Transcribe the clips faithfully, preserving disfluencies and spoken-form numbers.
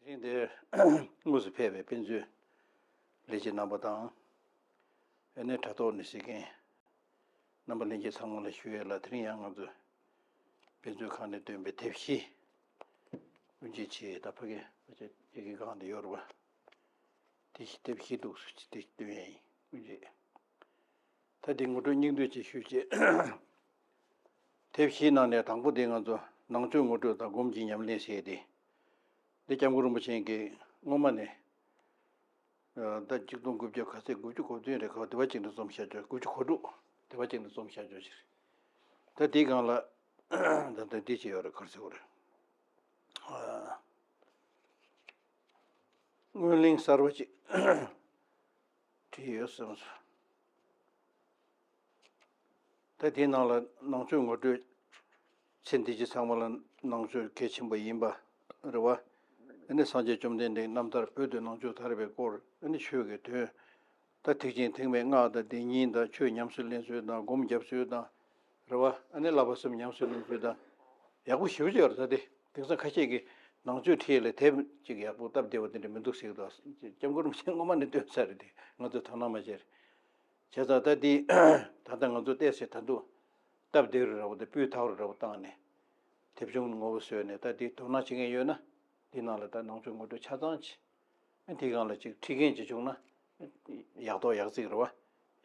ཐེངས་འདིར་དངོས་སུ་ཕེབས་པའི་དཔེ་མཛོད་ལས་བྱེད་རྣམ་པ་དང་། ཨ་ནི་དྲ་ཐོག་ནས་གཟིགས་མཁན་རྣམ་པ་ལྷན་རྒྱས་ཚང་མ་ལ་ཞུ་ཡས་ལ། དེ་རིང་ཡང་ང་ཚོ་དཔེ་མཛོད་ཁང་ནས་བཏོན་པའི་དེབ་བཞི། དབུ་འབྱེད་ཆེད་ད་ཕ་གི་ཕ་གི་སྒང་དུ་ཡོད་རེད་པ། དེ་བཞི་དེབ་བཞི་འདུག་སེ་དེ་བཏོན་ཡས་ཡིན། དབུ་འབྱེད། ད་འདི་ངོ་སྤྲོད་སྙིང་བསྡུས་ཅིག་ཞུས་རྗེས། དེབ་བཞིའི་ནང་ནས་དང་པོ་དེ་ང་ཚོ་ནང་ཆོས་ངོ་སྤྲོད་དང་སྒོམ་གྱི་ཉམས་ལེན་ཟེར་ཏེ། འདི་སྐྱབས་མགོན་རིན་པོ་ཆེ་གིས་སྔོན་མ་ནས། ཨ། ད་ཆིག་སྟོང་དགུ་བརྒྱ་ག་ཚད། དགུ་བཅུ་གོ་བདུན་རེད། ག་བ་དེ་བ་ཅིག་ནས་རྩོམ་བཞག་ཆོག་དགུ་བཅུ་གོ་དྲུག་དེ་བ་ཅིག་ནས་རྩོམ་བཞག་ཆོག་ཅིག་རེད། ད་དེའི་སྒང་ལ་ད་ལྟ་འདི་བྱས་ཡོད་རེད། ག་རེ་ཟེར་དགོས་རེད། ཨ། སྔོན་གླེང་གསར་པ་ཅིག་བྲིས་ཡོད་བསམ་སོང་། ད་དེའི་ནང་ལ་ནང་ཆོས་ངོ་སྤྲོད། ཚེ་འདི་ཕྱི་ཚང་མ་ལ་ནང་ཆོས་གལ་ཆེན་པོ་ཡིན་པ་རེད་བ། ཨ་ནི་སངས་རྒྱས་བཅོམ་ལྡན་འདས་རྣམ་ཐར་བོད་དུ་ནང་ཆོས་དར་བའི་སྐོར། ཨ་ནི་ཆོས་ཀྱི་དོན། ད་ཐེག་ཆེན་ཐེག་དམན་སྔགས་དང་བདེན་གཉིས་དང་ཆོས་ཉམས་སུ་ལེན་ཚུལ་དང་སྒོམ་རྒྱབ་ཚུལ་དང་། རེད་བ། ཨ་ནི་བསླབ་པ་གསུམ་ཉམས་སུ་ལེན་ཚུལ་དང་། ཡག་པོ་ཞེ་པོ་ཅིག་ཡོད་རེད། ད་དེ་དེང་སང་ཁ་ཤས་ཀྱིས་ནང་ཆོས་ཁྲིད་ལ་དེབ་ཅིག་ཡག་པོ་སྟབས་བདེ་བ་དེ་འདྲ་མི་འདུག་ཟེར་གི་འདུག་སྐྱབས་མགོན་རིན་པོ་ཆེས་སྔོན་མ་ནས་བཏོན་ཚར་རེད། དེ་ང་ཚོས་དོ་སྣང་མ་བྱས་རེད། བྱས་ཙང་ད་འདི་ད་ལྟ་ང་ཚོ་བལྟས་ཚེ་ད་དུང་སྟབས་བདེ་རུ་འདྲ་བོ་དང་སྤུས་དག་རུ་འདྲ་བོ་བཏང་ནས། དེབ་ཆུང་ངོ་བོ་བཟོས་ནས། ད་འདི་དོ་སྣང་བྱེད་མཁན་ཡོད་ན་འདི་ནང་ལ་ད་ནང་ཆོས་ངོ་སྤྲོད་ཆ་ཚང་བྱེད། ཨ། དེའི་སྒང་ལ་ཅིག་ཁྲིད་མཁན་ཅིག་བྱུང་ན་ཡག་ཐོག་ཡག་བརྩེགས་རེད་བ།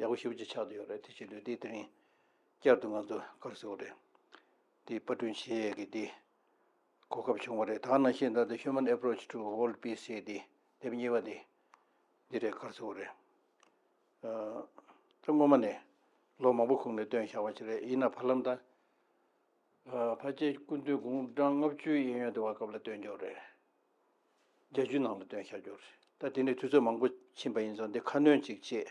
ཡག་པོ་ཞེ་པོ་ཅིག་ཆགས་བསྡད་ཡོད་རེད། དེ་བྱེད་དུས་འདི་དེ་རིང་བསྐྱར་དུ་ང་ཚོ་ག་རེ་ཟེར་དགོས་རེད། འདི་པར་སྐྲུན་བྱེད་ཡས་ཀྱི་འདི་གོ་སྐབས་བྱུང་བ་རེད། ད་ག་ནང་བཞིན་ད་ལྟ་Human Approach to World Peace ཟེར་དེ་དེབ་གཉིས་པ་དེ་འདི་རེད། ག་རེ་ཟེར་དགོས་རེད། ཨ། ད་སྔོན་མ་ནས་ལོ་མང་པོ་གོང་ནས་བཏོན་བཞག་པ་ཅིག་རེད། ཡིན་ན་བར་ལམ་ད། ཨ། ཕལ་ཆེར་སྐུ་མདུན་དགུང་གྲངས་ལྔ་བཅུའི་གཡས་གཡོན་དེ་བ་སྐབས་ལ་བཏོན་ཡོད་རེད། བརྒྱད་ཅུའི་ནང་ལ་བཏོན་བཞག་ཡོད་རེད། ད་དེ་ནས་དུས་ཚོད་མང་པོ་ཕྱིན་པ་ཡིན་ཙང་འདི་ཁ་སྣོན་ཅིག་བྱས།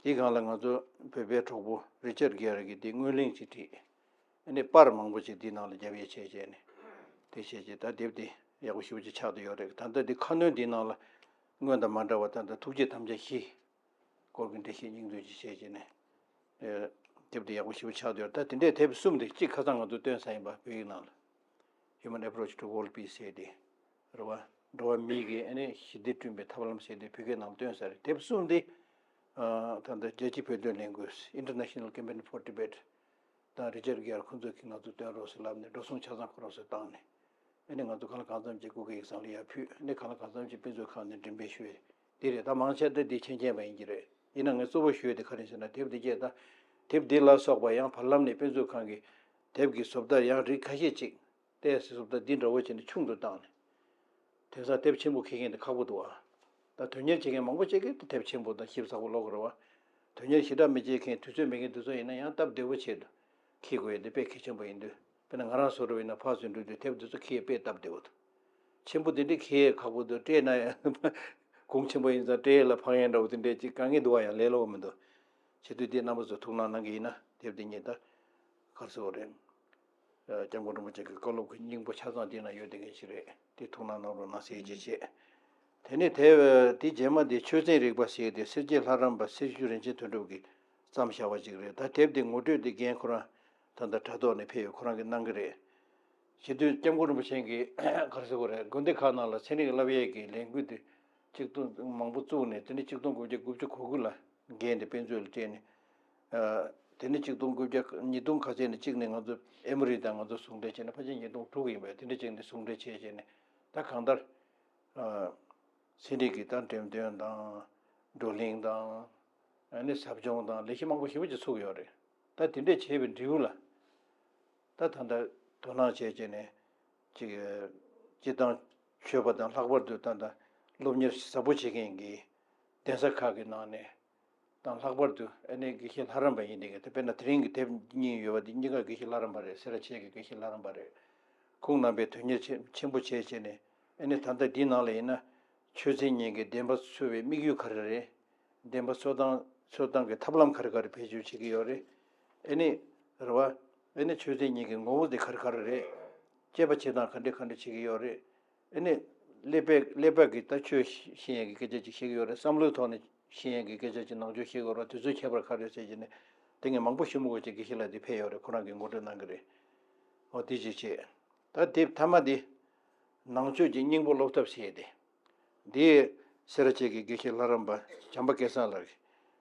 དེའི་སྒང་ལ་ང་ཚོ་བོད་པའི་གྲོགས་པོ་རི་ཅར་གྷེར་གྱིས་དེ་སྔོན་གླེང་ཅིག་བྲིས། ཨ་ནི་པར་མང་པོ་ཅིག་འདི་ནང་ལ་རྒྱབ་ཡས་བྱས་བྱས་ནས། དེ་བྱས་རྗེས་ད་དེབ་འདི་ཡག་པོ་ཞེ་པོ་ཅིག་ཆགས་བསྡད་ཡོད་རེད། ད་ལྟ་འདི་ཁ་སྣོན་འདིའི་ནང་ལ་སྔོན་དང་མ་འདྲ་བ་ད་ལྟ་ཐུགས་བསྐྱེད་དམ་བཅའ་བཞི་སྐོར་གྱི་འགྲེལ་བཤད་སྙིང་བསྡུས་ཅིག་བྱས་བྱས་ནས། ཨེ། དེབ་འདི་ཡག་པོ་ཞེ་པོ་ཆགས་བསྡད་ཡོད་རེད། ད་དེ་འདྲའི་དེབ་གསུམ་དེ་གཅིག་ཁ་སང་ང་ཚོ་བཏོན་ས་ཡིན་པ། བོད་ཡིག་ནང་ལ། Human Approach to World Peace ཟེར་དེ་རེད་བ། འགྲོ་བ་མིའི་གི་ཨ་ནི་ཞི་བདེ་བསྐྲུན་པའི་ཐབས་ལམ་ཟེར་དེ་བོད་སྐད་ནང་བཏོན་ས་རེད། དེབ་གསུམ་དེ། ཨ། ད་ལྟ་རྒྱལ་སྤྱིའི་བོད་དོན་ལས་འགུལ་International Campaign for Tibet དང་རི་ཅར་གྷེར་ཁོང་ཚོ་གིས་ང་ཚོ་བཏོན་རོགས་ཟེར་ལབ་ནས་འགྲོ་སོང་ཆ་ཚང་ཁོ་རང་ཚོས་བཏང་ནས། ཨ་ནི་ང་ཚོ་གང་ལ་གང་འཚམ་ཅིག་སྐུ་སྒེར་ཡིག་ཚང་ལ་ཡར་ཕུལ། ཨ་ནི་གང་ལ་གང་འཚམ་ཅིག་དཔེ་མཛོད་ཁང་ནས་འགྲེམས་སྤེལ་ཞུས། འདི་རེད། ད་མང་ཆེ་ད་འདི་མཁྱེན་མཁྱེན་པ་ཡིན་གྱི་རེད། ཡིན་ན་ངས་གཙོ་བོ་ཞུ་ཡས་དེ་ག་རེ་ཟེར་ན། དེབ་འདི་སྐད་ད། དེབ་འདི་ལ་སོགས་པ་ཡང་བར་ལམ་ནས་དཔེ་མཛོད་ཁང་གིས་དེབ་ཀྱི་བཟོ་ལྟ་ཡང་རིགས་ཁ་ཤས་ཅིག་ཏོག་ཙམ་བཟོ་ལྟ་འདི་འདྲ་བོ་བྱས་ནས་ཆུང་དུ་བཏང་ནས། དེང་སང་དེབ་ཆེན་པོ་འཁྱེར་མཁན་དེ་ཁག་པོ་འདུག་ཨ། ད་དོན་གཉེར་བྱེད་མཁན་མང་པོ་ཅིག་གིས་དེབ་ཆེན་པོ་དང་ཞིབ་ཚགས་པོ་ཀློག་གི་རེད་བ། དོན་གཉེར་ཞེ་དྲག་མི་བྱེད་མཁན་དུས་ཚོད་མེད་མཁན་དེ་ཚོ་ཡིན་ན་ཡང་སྟབས་བདེ་བོ་ཆེད་དུ་འཁྱེར་དགོས་ཡས་འདི་དཔེ་གལ་ཆེན་པོ་ཡིན་དུས། དཔེར་ན་ང་རང་བཟོ་འདྲ་བོ་ཡིན་ན་ཕར་ཚུར་འགྲོ་དུས་དེབ་དེ་ཚོ་འཁྱེར་ཡས་དཔེ་སྟབས་བདེ་བོ་འདུག་ཆེན་པོ་དེ་འདྲས་འཁྱེར་ཡས་ཁག་པོ་འདུག་སྤྲད་ན་ཡང་གོང་ཆེན་པོ་ཡིན་ཙང་སྤྲད་ཡས་ལ་ཕངས་ཡས་འདྲ་བོ་དེ་འདྲས་ཅིག་དཀའ་ངལ་འདུག་བ། ཡང་ལས་སླ་བོ་མི་འདུག་བྱེད་དུས་དེ་རྣམ་པ་ཚོ་ཐུགས་སྣང་གནང་གི་ཡིན་ན་དེབ་འདི་གཉིས་ད་ག་རེ་ཟེར་དགོས་རེད། སྐྱབས་མགོན་རིན་པོ་ཆེ་གི་བཀའ་སློབ་ཀྱི་སྙིང་པོ་ཆ་ཚང་འདི་ན་ཡོད་བསྡད་མཁན་ཞིག་རེད། དེ་ཐུགས་སྣང་གནང་རོགས་གནང་ཟེར་གྱི་བྱས། དེ་ནས་དེ་དེ་རྗེས་མ་དེ་ཆོས་ཚན་རིག་པ་ཟེར་དེ་སེར་སྐྱའི་ལྷ་རམས་པ་སེར་ཤུལ་རིན་ཆེན་དོན་གྲུབ་ཀྱིས་བརྩམས་བཞག་པ་ཅིག་རེད། ད་དེབ་དེ་ངོ་སྤྲོད་དེ་རྒན་ཁོ་རང་ད་ལྟ་དྲ་ཐོག་ནས་ཕེབས་ཡོད། ཁོ་རང་གིས་གནང་གི་རེད། བྱེད་དུས་སྐྱབས་མགོན་རིན་པོ་ཆེ་གིས་ག་རེ་ཟེར་དགོས་རེད། དགོན་སྡེ་ཁག་ནང་ལ་ཚན་རིག་བསླབ་ཡས་ཀྱི་ལས་འགུལ་དེ་གཅིག་སྟོང་མང་པོ་བཙུགས་ནས། དེ་ནས་གཅིག་སྟོང་དགུ་བརྒྱ་དགུ་བཅུ་གོ་དགུ་ལ་འགན་དེ་དཔེ་མཛོད་ལ་སྤྲད་ནས། ཨ། དེ་ནས་གཅིག་སྟོང་དགུ་བརྒྱ། ཉིས་སྟོང་ག་ཚད་ནས་གཅིག་ནས་ང་ཚོ་ཨེ་མོ་རི་དང་ང་ཚོ་ཟུང་འབྲེལ་བྱས་ནས་ཕལ་ཆེར་ཉིས་སྟོང་དྲུག་ཡིན་པས། དེ་འདྲ་གཅིག་ནས་ཟུང་འབྲེལ་བྱས་བྱས་ནས་ད་གང་ལྟར། ཨ། ཚན་རིག་གི་ད་འགྲེམས་སྟོན་དང་། བགྲོ་གླེང་དང་། ཨ་ནི་ཟབ་སྦྱོང་དང་ལས་གཞི་མང་པོ་ཞེ་པོ་ཅིག་ཚུགས་ཡོད་རེད། ད་དེ་འདྲས་བྱས་པའི་འབྲས་བུ་ལ། ད་ད་ལྟ་དོ་སྣང་བྱས་བྱས་ནས་ཅིག་སྤྱིར་བཏང་ཆོས་པ་དང་ལྷག་པར་དུ་ད་ལྟ་སློབ་གཉེར་ཟབ་པོ་བྱེད་མཁན་གྱི་གདན་ས་ཁག་གི་ནང་ནས་དང་། ལྷག་པར་དུ་ཨ་ནི་དགེ་བཤེས་ལྷ་རམས་པ་ཡིན་དེ་ག་དེ། དཔེར་ན་དེ་རིང་གི་དེབ་གཉིས་ཡོད་པ་དེ་གཉིས་ཀ་དགེ་བཤེས་ལྷ་རམས་པ་རེད། སེ་ར་བྱེས་ཀྱི་དགེ་བཤེས་ལྷ་རམས་པ་རེད། ཁོང་རྣམ་པས་དོན་གཉེར་ཆེ་ཆེན་པོ་བྱས་བྱས་ནས། ཨ་ནི་ད་ལྟ་འདིའི་ནང་ལ་ཡིན་ན་ཆོས་ཚན་གཉིས་ཀྱི་བདེན་པ་འཚོལ་བའི་དམིགས་ཡུལ་ག་རེ་རེད། བདེན་པ་འཚོལ་སྟངས། འཚོལ་སྟངས་ཀྱི་ཐབས་ལམ་ག་རེ་ག་རེ་བེད་སྤྱོད་བྱེད་ཀྱི་ཡོད་རེད། ཨ་ནི་རེད་བ། ཨ་ནི་ཆོས་ཚན་གཉིས་ཀྱི་ངོ་བོ་དེ་ག་རེ་ག་རེ་རེད། དཔྱད་པ་བྱེད་སྟངས་ག་འདྲས་ག་འདྲས་བྱེད་ཀྱི་ཡོད་རེད། ཨ་ནི་ཀླད་པས། ཀླད་པ་གིས་ད་ཆོས་ཤེས་ཡས་ཀྱི་སྐད་ཆ་ཅིག་བཤད་ཀྱི་ཡོད་རེད། བསམ་བློའི་ཐོག་ནས་ཤེས་ཡས་ཀྱི་སྐད་ཆ་ཅིག་ནང་ཆོས་བཤད་ཀྱི་ཡོད་རེད། དེ་ཚོའི་ཁྱད་པར་ག་རེ་ཟེར་གྱི་ནས། དེ་ངས་མང་པོ་ཞུ་མི་དགོས་ཀྱི། དགེ་བཤེས་ལགས་དེ་ཕེབས་ཡོད་རེད། ཁོ་རང་གིས་ངོ་སྤྲོད་གནང་གི་རེད། འོ་དེ་ཅིག་བྱས། ད་དེབ་མཐའ་མ་དེ། ནང་ཆོས་ཀྱི་སྙིང་པོ་སློབ་ཐབས་ཟེར་ཏེ། འདི་སེ་ར་བྱེས་ཀྱི་དགེ་བཤེས་ལྷ་རམས་པ་བྱམས་པ་སྐལ་བཟང་ལགས་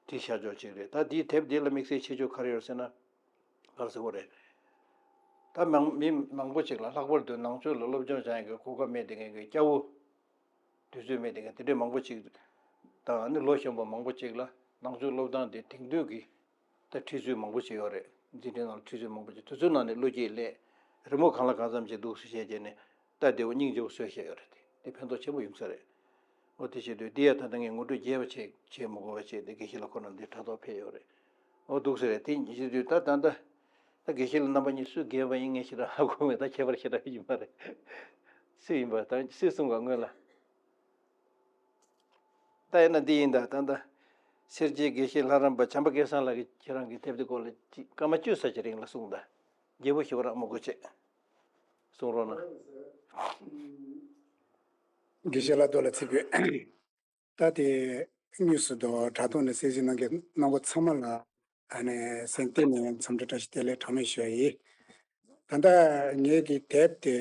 ཀྱིས་བྲིས་བཞག་ཆོག་ཅིག་རེད། ད་འདིའི་དེབ་འདི་ལ་དམིགས་བསལ་ཁྱད་ཆོས་ག་རེ་ཡོད་ཟེར་ན། ག་རེ་ཟེར་དགོས་རེད། ད་མང་མི་མང་པོ་ཅིག་ལ་ལྷག་པར་དུ་ནང་ཆོས་ལ་སློབ་སྦྱོང་བྱ་ཡག་གི་གོ་སྐབས་མེད་དེ་མཁན་གྱི་སྐྱ་བོ། དུས་ཚོད་མེད་དེ་མཁན་དེ་འདྲའི་མང་པོ་ཅིག་དང་། ཨ་ནི་ལོ་གཞོན་པ་མང་པོ་ཅིག་ལ་ནང་ཆོས་སློབ་སྟངས་དེ་དེང་དུས་ཀྱི་ད་ཁྲིད་ཚུལ་མང་པོ་ཅིག་ཡོད་རེད། འཛིན་གྲྭའི་ནང་ལ་ཁྲིད་ཚུལ་མང་པོ་ཅིག་དུས་ཚོད་ནང་ནས་བློ་སྐྱེད་སླེབས། རི་མོ་གང་ལ་གང་འཚམ་ཅིག་འདུག་ཟེར་བཤད་བྱས་ནས། ད་བདེ་བོ་སྙིང་རྗེ་བོ་བཟོས་བཞག་ཡོད་རེད། དེ་དེ་ཕན་ཐོགས་ཆེན་པོ་ཡོང་ས་རེད། འོ་དེ་བྱེད་དུས་འདི་ཡ་ད་ལྟ་ངས་ངོ་སྤྲོད་རྒྱས་པ་བྱེད་བྱེད་མི་དགོས་པ་བྱས་ཏེ་དགེ་བཤེས་ལགས་ཁོ་རང་འདི་དྲ་ཐོག་ཕེབས་ཡོད་རེད། འོ་འདུག་ཟེར་རེད། དེ་བྱེད་དུས་ད་ད་ད་ད་དགེ་བཤེས་ལགས་རྣམ་པ་གཉིས་སུ་རྒན་པ་ཡིན་ངས་ཞེ་དྲག་ཧ་གོ་མེད། ད་ཁྱད་པར་ཞེ་དྲག་ཡོད་མ་རེད། སུ་ཡིན་པ་ད་སུས་གསུང་ག་སྔོན་ལ། ད་ཡིན་ན་འདི་ཡིན་ད། ད་ད་སེར་བྱེས་དགེ་བཤེས་ལྷ་རམས་པ་བྱམས་པ་སྐལ་བཟང་ལགས་ཀྱིས་ཁྱེད་རང་གི་དེབ་འདི་སྐོར་ལ་ཅིག་སྐར་མ་བཅུ་ཙམ་ཅིག་རིང་ལ་གསུངས་དང་། རྒྱས་པོ་ཞེ་པོ་རང་མི་དགོས་བྱས། གསུང་རོགས་གནང་། དགེ་བཤེས་ལགས་རྡོ་ལ་ཚིག་དགོས། ད་དེ་དངོས་སུ་དོ་དྲ་ཐོག་ནས་གསན་གཟིགས་གནང་མཁན་རྣམ་པ་ཚང་མ་ལ་ཨ་ནི་སེམས་གཏིང་ནས་འཚམས་འདྲི་བཀྲ་ཤིས་བདེ་ལེགས་གྲངས་མེད་ཞུ་ཡ་ཡིན། ད་ལྟ་ངེད་ཀྱི་དེབ་དེ་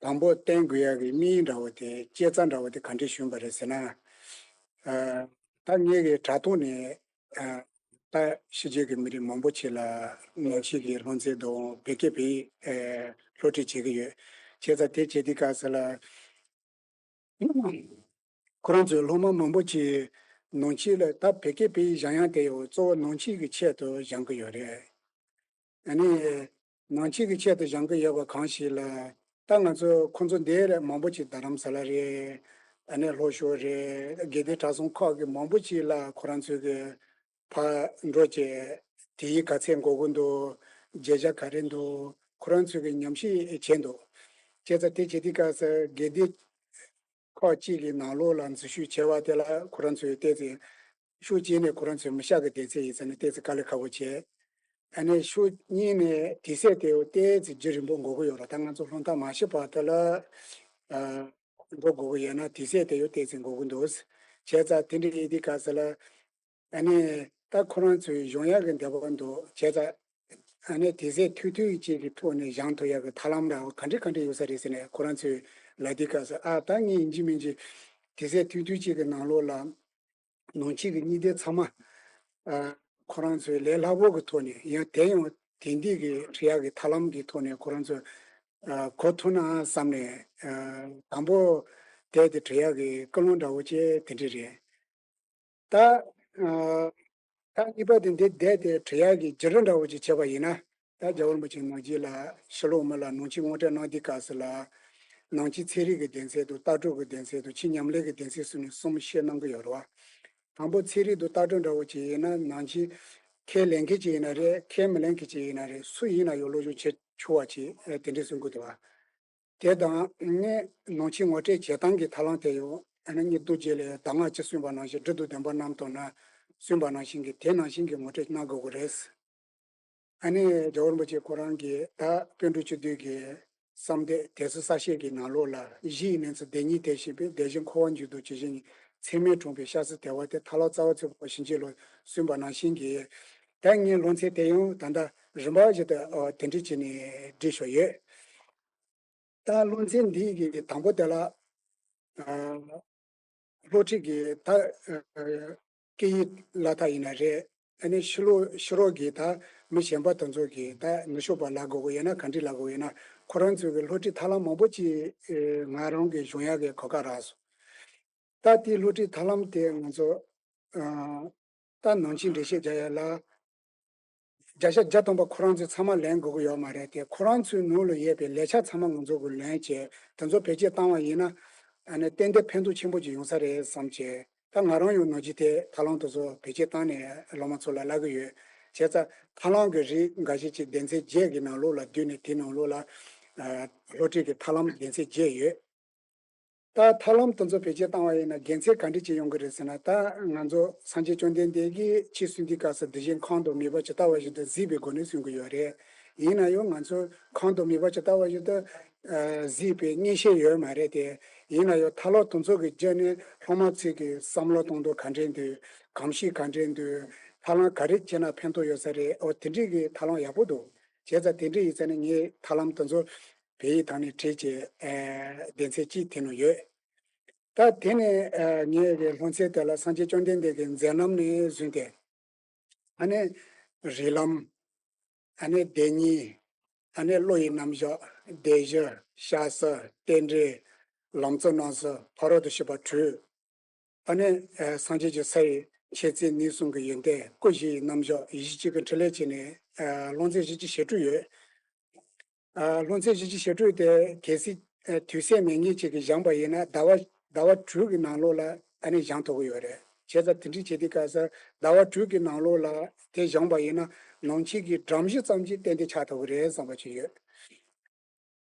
དང་པོ་བསྟན་དགོས་ཡ་གི་དམིགས་ཡུལ་འདྲ་བོ་དེ། བཅད་རྩ་འདྲ་བོ་དེ་ག་འདྲས་བྱུང་བ་རེད་ཟེར་ན། ཨ་ད་ངེད་ཀྱི་དྲ་ཐོག་ནས་ཨ་ད་ཕྱི་རྒྱལ་གྱི་མི་རིགས་མང་པོ་ཅིག་ལ་ནང་ཆོས་ཀྱི་སློབ་ཚན་དང་བོད་སྐད་བོད་ཡིག་ཨ་སློབ་ཁྲིད་བྱེད་ཀྱི་ཡོད། བྱས་ཙང་དེ་བྱེད་དུས་སྐབས་སུ་ལ། ཁོ་རང་ཚོའི་སློབ་མ་མང་པོ་ཅིག་ནང་ཆོས་ལ་ད་བོད་སྐད་བོད་ཡིག་སྦྱང་ཡག་དེ་ཡང་གཙོ་བོ་ནང་ཆོས་ཀྱི་ཆེད་དུ་སྦྱང་གི་ཡོད་རེད། ཨ་ནི་ནང་ཆོས་ཀྱི་ཆེད་དུ་སྦྱང་གི་ཡོད་པ་གང་ཞིག་ལ། ད་ང་ཚོ་ཁོང་ཚོ་འདིར་མང་པོ་ཅིག་རྡ་རམ་ས་ལ་རེད། ཨ་ནི་ལྷོ་ཕྱོགས་རེད། དགེ་ལྡན་གྲྭ་ཚང་ཁག་གི་མང་པོ་ཅིག་ལ་ཁོ་རང་ཚོའི་གི་ཕར་འགྲོ་བྱས་དེ་ཡིག་ག་ཚད་འགོར་གི་འདུག་བརྗོད་བྱ་ག་རེ་འདུག་ཁོ་རང་ཚོས་ཀྱི་ཉམས་ཞིབ་བྱས་འདུག་བྱས་ཙང་དེ་བྱེད་དུས་སྐབས་སུ་དགེ་ལྡན་ཁག་ཅིག་གི་ནང་ལོགས་ལ་འཛུལ་ཞུགས་བྱས་པ་དེ་ལ་ཁོ་རང་ཚོས་ཏོག་ཙམ་ཤུགས་བསྐྱེད་ནས་ཁོ་རང་ཚོའི་མི་ཤག་གི་སྡེ་ཚན་ཡིན་ཙང་ནས་ཏོག་ཙམ་དཀའ་ལས་ཁག་པོ་བྱས། ཨ་ནི་ཤུགས་གཉིས་ནས་དུས་ཚོད་དེ་ཏོག་ཙམ་རྒྱུན་རིང་པོ་འགོར་གི་ཡོད་རེད། ད་ང་ཚོ་སློབ་མཐར་མ་ཕྱིན་བར་དུ་ལ་ཨ་འགྲོ་དགོས་ཀྱི་ཡོད་ན་དུས་ཚོད་དེ་ཡང་ཏོག་ཙམ་འགོར་གི་འདུག་བྱས་ཙང་དེ་འདྲ་ཡིན་དུས་སྐབས་སུ་ལ། ཨ་ནི་ད་ཁོ་རང་ཚོའི་སྦྱོང་ཡག་གི་འདོད་པ་འདུག་བྱས་ཙང་། ཨ་ནི་དུས་ཚོད་ཐུང་ཐུང་ཅིག་གི་ཐོག་ནས་སྦྱང་ཐུབ་ཡག་གི་ཐབས་ལམ་འདྲ་བོ་ག་འདྲ་ག་འདྲ་ཡོད་ས་རེད་ཟེར་ནས་ཁོ་རང་ཚོས་ལབ་དུས་སྐབས་སུ། ཨ་ད་ངས་ཡིན་གཅིག་མིན་གཅིག་དུས་ཚོད་ཐུང་ཐུང་ཅིག་གི་ནང་ལོགས་ལ་ནང་ཆོས་ཀྱི་གཉིས་ལྡན་ཚང་མ་ཨ་ཁོ་རང་ཚོའི་ལས་སླ་པོ་གི་ཐོག་ནས་ཡང་དེ་ཡང་དེང་དུས་ཀྱི་ཁྲིད་ཡག་གི་ཐབས་ལམ་གྱི་ཐོག་ནས་ཁོ་རང་ཚོ་ཨ་གོ་ཐུབ་ན་བསམ་ནས། ཨ་དང་པོ་དེབ་དེ་ཁྲིད་ཡག་གི་ཀུན་སློང་འདྲ་བོ་ཅིག་དེ་འདྲ་རེད། ད་ཨ་ད་གཉིས་པ་དེ་འདི་དེབ་དེ་ཁྲིད་ཡག་གི་བརྒྱུད་རིམ་འདྲ་བོ་ཅིག་བྱས་པ་ཡིན་ན། ད་རྒྱལ་བ་རིན་པོ་ཆེ་ནང་ཆོས་ལ་ཕྱི་ལོགས་མི་ལ་ནང་ཆོས་ངོ་སྤྲོད་གནང་དུས་སྐབས་སུ་ལ། ནང་ཆོས་ཚན་རིག་གི་སྡེ་ཚན་དང་ལྟ་གྲུབ་ཀྱི་སྡེ་ཚན་དང་ཆོས་ཉམས་ལེན་གྱི་སྡེ་ཚན་ཟེར་ནས་གསུམ་བཤད་གནང་གི་ཡོད་རེད་བ། དང་པོ་ཚན་རིག་དང་ལྟ་གྲུབ་འདྲ་བོ་ཅིག་ཡིན་ན། ནང་ཆོས་ཁས་ལེན་མཁན་ཅིག་ཡིན་ན་རེད། ཁས་མི་ལེན་མཁན་ཅིག་ཡིན་ན་རེད། སུ་ཡིན་ན་ཡང་སློབ་སྦྱོང་བྱེད་ཆོག་པ་ཅིག་ཨ་དེ་འདྲ་གསུང་གི་འདུག་བ། དེ་དང་ནི་ནང་ཆོས་ངོ་སྤྲོད་བྱེད་སྟངས་ཀྱི་ཐབས་ལམ་དེ་ཡང་ཨ་ནི་ངས་ཐུགས་རྗེ་ལ་གདམས་ངག་ཅིག་གསུངས་པ་ནང་བཞིན། སྒྲུབ་དང་བདེན་པ་རྣམ་རྟོག་ན་གསུངས་པ་ནང་བཞིན་གྱི་དེ་ནང་བཞིན་གྱི་ངོ་སྤྲོད་གནང་དགོས་ཀྱི་རེད། ཨ་ནི་རྒྱལ་བ་རིན་པོ་ཆེ་ཁོ་རང་གིས་ད་པཎ་གྲུབ་སྤྱི་འདུས་ཀྱི་བསམ་གཏན་དད་གསོལ་གསལ་བཤད་ཀྱི་ནང་ལོགས་ལ། གཞི་ཡི་གནས་ཚུལ་བདེན་གཉིས་དེ་ཤེས་པས། དེ་བཞིན་འཁོར་བ་འཇུག་ལྡོག་ཇི་བཞིན་ཉིད། ཚད་མས་དྲངས་པའི་སྐྱབས་སུ་དེ་བ་སྟེ། ཐར་ལམ་རྩ་བ་ཚུགས་པ་ཕྱིན་ཅི་ལོག་གསུངས་པ་ནང་བཞིན་གྱི། ད་ངའི་སློབ་ཚན་དེ་ཡང་ད་ལྟ་རིམ་པ་བཞིན་དུ་ཨ་དེ་འདྲ་བྱས་ནས་བསྒྲིགས་བཞག་ཡོད། ད་སློབ་ཚན་འདི་གི་དང་པོ་དེ་ལ་ཨ་སློབ་ཁྲིད་ཀྱི་ད་ཨ་སྐད་ཡིག་སློབ་ཐབས་ཡིན་ན་རེད། ཨ་ནི་ཕྱི་ལོགས་ཕྱི་རོལ་གྱི་ད་མི་གཞན་པ་དེ་ཚོ་གིས་ད་ནུས་ཤུགས་པ་ལབ་དགོས་ཀྱི་ཡོད་ན་ག་འདྲ་ལབ་དགོས་ཡོད་ན། ཁོ་རང་ཚོའི་གི་སློབ་ཁྲིད་ཐབས་ལམ་མང་པོ་ཅིག་ཨེ་ང་རང་གིས་སྦྱོང་ཡག་གི་གོ་སྐབས་རག་སོང་། ད་དེའི་སློབ་ཁྲིད་ཐབས་ལམ་དེ་ང་ཚོ་ཨ་ད་ནང་ཆོས་འགྲེལ་བཤད་རྒྱག་ཡ་ལ་བརྒྱ་ཆ་བརྒྱ་ཐམ་པ་ཁོ་རང་ཚོས་ཚང་མ་ལེན་དགོས་ཀྱི་ཡོད་མ་རེད་དེ། ཁོ་རང་ཚོའི་ནང་ལ་ཡོད་པའི་ལེགས་ཆ་ཚང་མ་ང་ཚོ་གིས་ལེན་བྱས་དེ་ཚོ་བེད་སྤྱོད་བཏང་བ་ཡིན་ན། ཨ་ནི་ཏན་ཏན་ཕན་ཐོགས་ཆེན་པོ་ཅིག་ཡོང་ས་རེད་བསམ་བྱས། ད་ང་རང་ཡང་ནང་ཆོས་དེ་ཐབས་ལམ་དེ་ཚོ་བེད་སྤྱོད་བཏང་ནས་སློབ་མ་ཚོ་ལ་བསླབ་ཀྱི་ཡོད། བྱས་ཙང་ཐབས་ལམ་གྱི་རིགས་འགའ་ཤས་ཅིག་སྡེ་ཚན་བརྒྱད་ཀྱི་ནང་ལོགས་ལ་བསྡུས་ནས་དེའི་ནང་ལོགས་ལ་ཨ་སློབ་ཁྲིད་ཀྱི་ཐབས་ལམ་སྡེ་ཚན་བརྒྱད་ཡོད། ད་ཐབས་ལམ་དེ་ཚོ་བེད་སྤྱོད་བཏང་བ་ཡིན་ན་དགེ་མཚན་ག་འདྲ་ཅིག་ཡོང་གི་རེད་ཟེར་ན། ད་ང་ཚོ་སངས་རྒྱས་བཅོམ་ལྡན་འདས་ཀྱིས་ཆོས་གསུང་དུས་སྐབས་སུ་དེ་བཞིན་ཁམས་དང་མོས་པ་ཇི་ལྟ་བ་བཞིན་དུ་གཟིགས་པའི་སྒོ་ནས་གསུང་གི་ཡོད་རེད། ཡིན་ན་ཡང་ང་ཚོ་ཁམས་དང་མོས་པ་ཇི་ལྟ་བ་བཞིན་དུ་ཨ་གཟིགས་པའི་མངོན་ཤེས་ཡོད་མ་རེད་དེ། ཡིན་ན་ཡང་ཐབས་ལམ་དེ་ཚོ་གི་བརྒྱུད་ནས་སློབ་མ་ཚོས་ཀྱི་བསམ་བློ་གཏོང་སྟངས་ག་འདྲས་འདུག་གོམས་གཤིས་ག་འདྲས་འདུག་ཐབས་ལམ་ག་རེ་བྱས་ན་ཕན་ཐོགས་ཡོད་ས་རེད། འོ་དེ་འདྲས་ཀྱི་ཐབས་ལམ་ཡག་པོ་འདུག་བྱས་ཙང་དེ་འདྲས་ཡིན་ཙང་ནས་ངས་ཐབས་ལམ་དེ་ཚོ་ བོད་ཡིག་ཐོག་ནས་བྲིས་བྱས་ཨ་སྡེ་ཚན་གཅིག་དེ་ནང་ཡོད། ད་དེ་ནས་ཨ་ངའི་གི་སློབ་ཚན་དེ་ལ་སངས་རྒྱས་བཅོམ་ལྡན་འདས་ཀྱི་མཛད་རྣམ་ནས་བཟུང་སྟེ། ཨ་ནི་རིགས་ལམ། ཨ་ནི་བདེན་གཉིས། ཨ་ནི་བློ་ཡི་རྣམ་གཞག། སྡེ་བཞི། བཤད་སྲོལ། རྟེན་འབྲེལ། ལམ་གཙོ་རྣམ་གསུམ། ཕ་རོལ་ཏུ་ཕྱིན་པ་དྲུག། ཨ་ནི་ཨ་སངས་རྒྱས་ཀྱི་ས་ཡི་མཆེད་ཚད་ཉེར་གསུམ་གྱི་ཡོན་ཏན། སྐུ་བཞི་ཡི་རྣམ་གཞག། གཞི་བཅུ་གི་འཕྲིན་ལས་བྱས་ནས་ཨ་སློབ་ཚན་བཞི་བཅུ་ཞེ་དྲུག་ཡོད། ཨ་སློབ་ཚན་བཞི་བཅུ་ཞེ་དྲུག་དེ་གལ་སྲིད་ཨ་དུས་ཚོད་མེད་མཁན་ཅིག་གིས་སྦྱངས་པ་ཡིན་ན་ཟླ་བ་ཟླ་བ་དྲུག་གི་ནང་ལོགས་ལ་ཨ་ནི་སྦྱང་ཐུབ་ཀྱི་ཡོད་རེད། བྱས་ཙང་དེ་འདྲ་བྱེད་དུས་སྐབས་སུ་ཟླ་བ་དྲུག་གི་ནང་ལོགས་ལ་དེ་སྦྱངས་པ་ཡིན་ན་ནང་ཆོས་ཀྱི་སྒྲོམ་གཞི་ཙམ་ཅིག་ཏན་ཏན་ཆགས་ཐུབ་ཀྱི་རེད་བསམ་པ་ཅིག་ཡོད།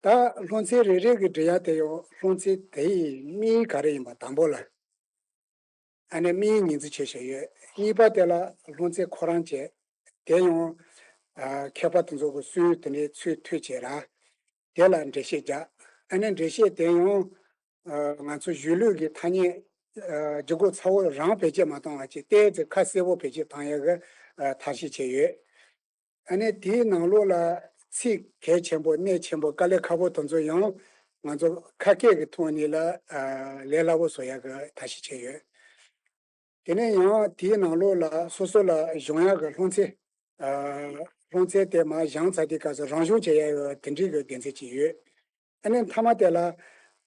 ད་སློབ་ཚན་རེ་རེ་གི་འབྲི་ཡག་དེ་ཡང་སློབ་ཚན་དེ་ཡི་དམིགས་ཡུལ་ག་རེ་ཡིན་པ་དང་པོ་ལ། ཨ་ནི་དམིགས་ཡུལ་ཉིང་བརྩེ་ཆེ་ཤོས་ཡོད། གཉིས་པ་དེ་ལ་སློབ་ཚན་ཁོ་རང་བྱས། དེ་ཡང་ཨ་མཁས་པ་དེ་ཚོ་གི་སྲོལ་དེ་འདྲའི་ཚུལ་མཐུན་བྱས་ར། དེ་ལ་འགྲེལ་བཤད་རྒྱག་ཨ་ནི་འགྲེལ་བཤད་དེ་ཡང་ཨ་ང་ཚོ་གཞུང་ལུགས་ཀྱི་ཐ་སྙད་ཨ་ལྗིད་ཁོག་ཚ་བོ་རང་བེད་སྤྱོད་མ་གཏོང་བ་བྱས། ཏོག་ཙམ་ཁ་གསལ་པོ་བེད་སྤྱོད་གཏོང་ཡག་གི་ཨ་ཐབས་ཤེས་བྱས་ཡོད། ཨ་ནི་དེའི་ནང་ལོགས་ལ་ཚིག་གལ་ཆེན་པོ་གནད་ཆེན་པོ་དཀའ་ལས་ཁག་པོ་དེ་ཚོ་ཡང་ང་ཚོ་ཁ་སྐད་ཀྱི་ཐོག་ནས་ལ་ཨ་ལས་སླ་པོ་བཟོ་ཡག་གི་ཐབས་ཤེས་བྱས་ཡོད། དེ་ནས་ཡང་དེའི་ནང་ལོགས་ལ་སོ་སོ་ལ་སྦྱོང་ཡག་གི་སློབ་ཚན། ཨ་སློབ་ཚན་དེ་མར་སྦྱངས་ཚར་དུས་སྐབས་སུ་རང་སྦྱོང་བྱེད་ཡག་ཡོད་དེ་འདྲའི་གི་དགེ་མཚན་ཅིག་ཡོད། ཨ་ནི་མཐའ་མ་དེ་ལ་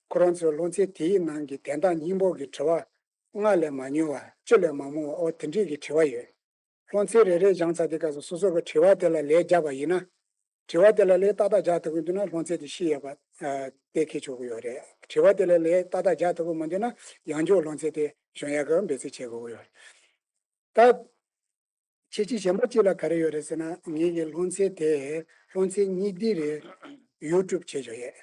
ཁོ་རང་ཚོའི་སློབ་ཚན་དེའི་ནང་གི་དོན་དག་སྙིང་པོ་གི་དྲི་བ། སྔ་ལས་མ་མྱོང་བ། སྤྱི་ལས་མ་མྱོང་བ། འོ་དེ་འདྲའི་གི་དྲི་བ་ཡོད། སློབ་ཚན་རེ་རེ་སྦྱངས་ཚར་དུས་སྐབས་སུ་སོ་སོ་གི་དྲི་བ་དེ་ལ་ལན་རྒྱག་པ་ཡིན་ན། དྲི་བ་དེ་ལ་ལན་ཏག་ཏག་རྒྱག་ཐུབ་ཀྱི་འདུག་ན་སློབ་ཚན་དེ་ཤེས་ཡོད་པ་ཨ་གཏན་འཁེལ་ཆོག་གི་ཡོད་རེད། དྲི་བ་དེ་ལ་ལན་ཏག་ཏག་རྒྱག་ཐུབ་ཀྱི་མི་འདུག་ན་ཡང་བསྐྱར་སློབ་ཚན་དེ་སྦྱོང་ཡག་གི་འབད་བརྩོན་བྱེད་དགོས་ཀྱི་ཡོད་རེད། ད་ཁྱད་ཆོས་གཞན་པ་གཅིག་ལ་ག་རེ་ཡོད་རེད་ཟེར་ན། ངེད་ཀྱི་སློབ་ཚན་དེ་སློབ་ཚན་གཉིས་ལྡན་རེད། ཡུ་ཊུབ་བྱས་བཞག་ཡོད།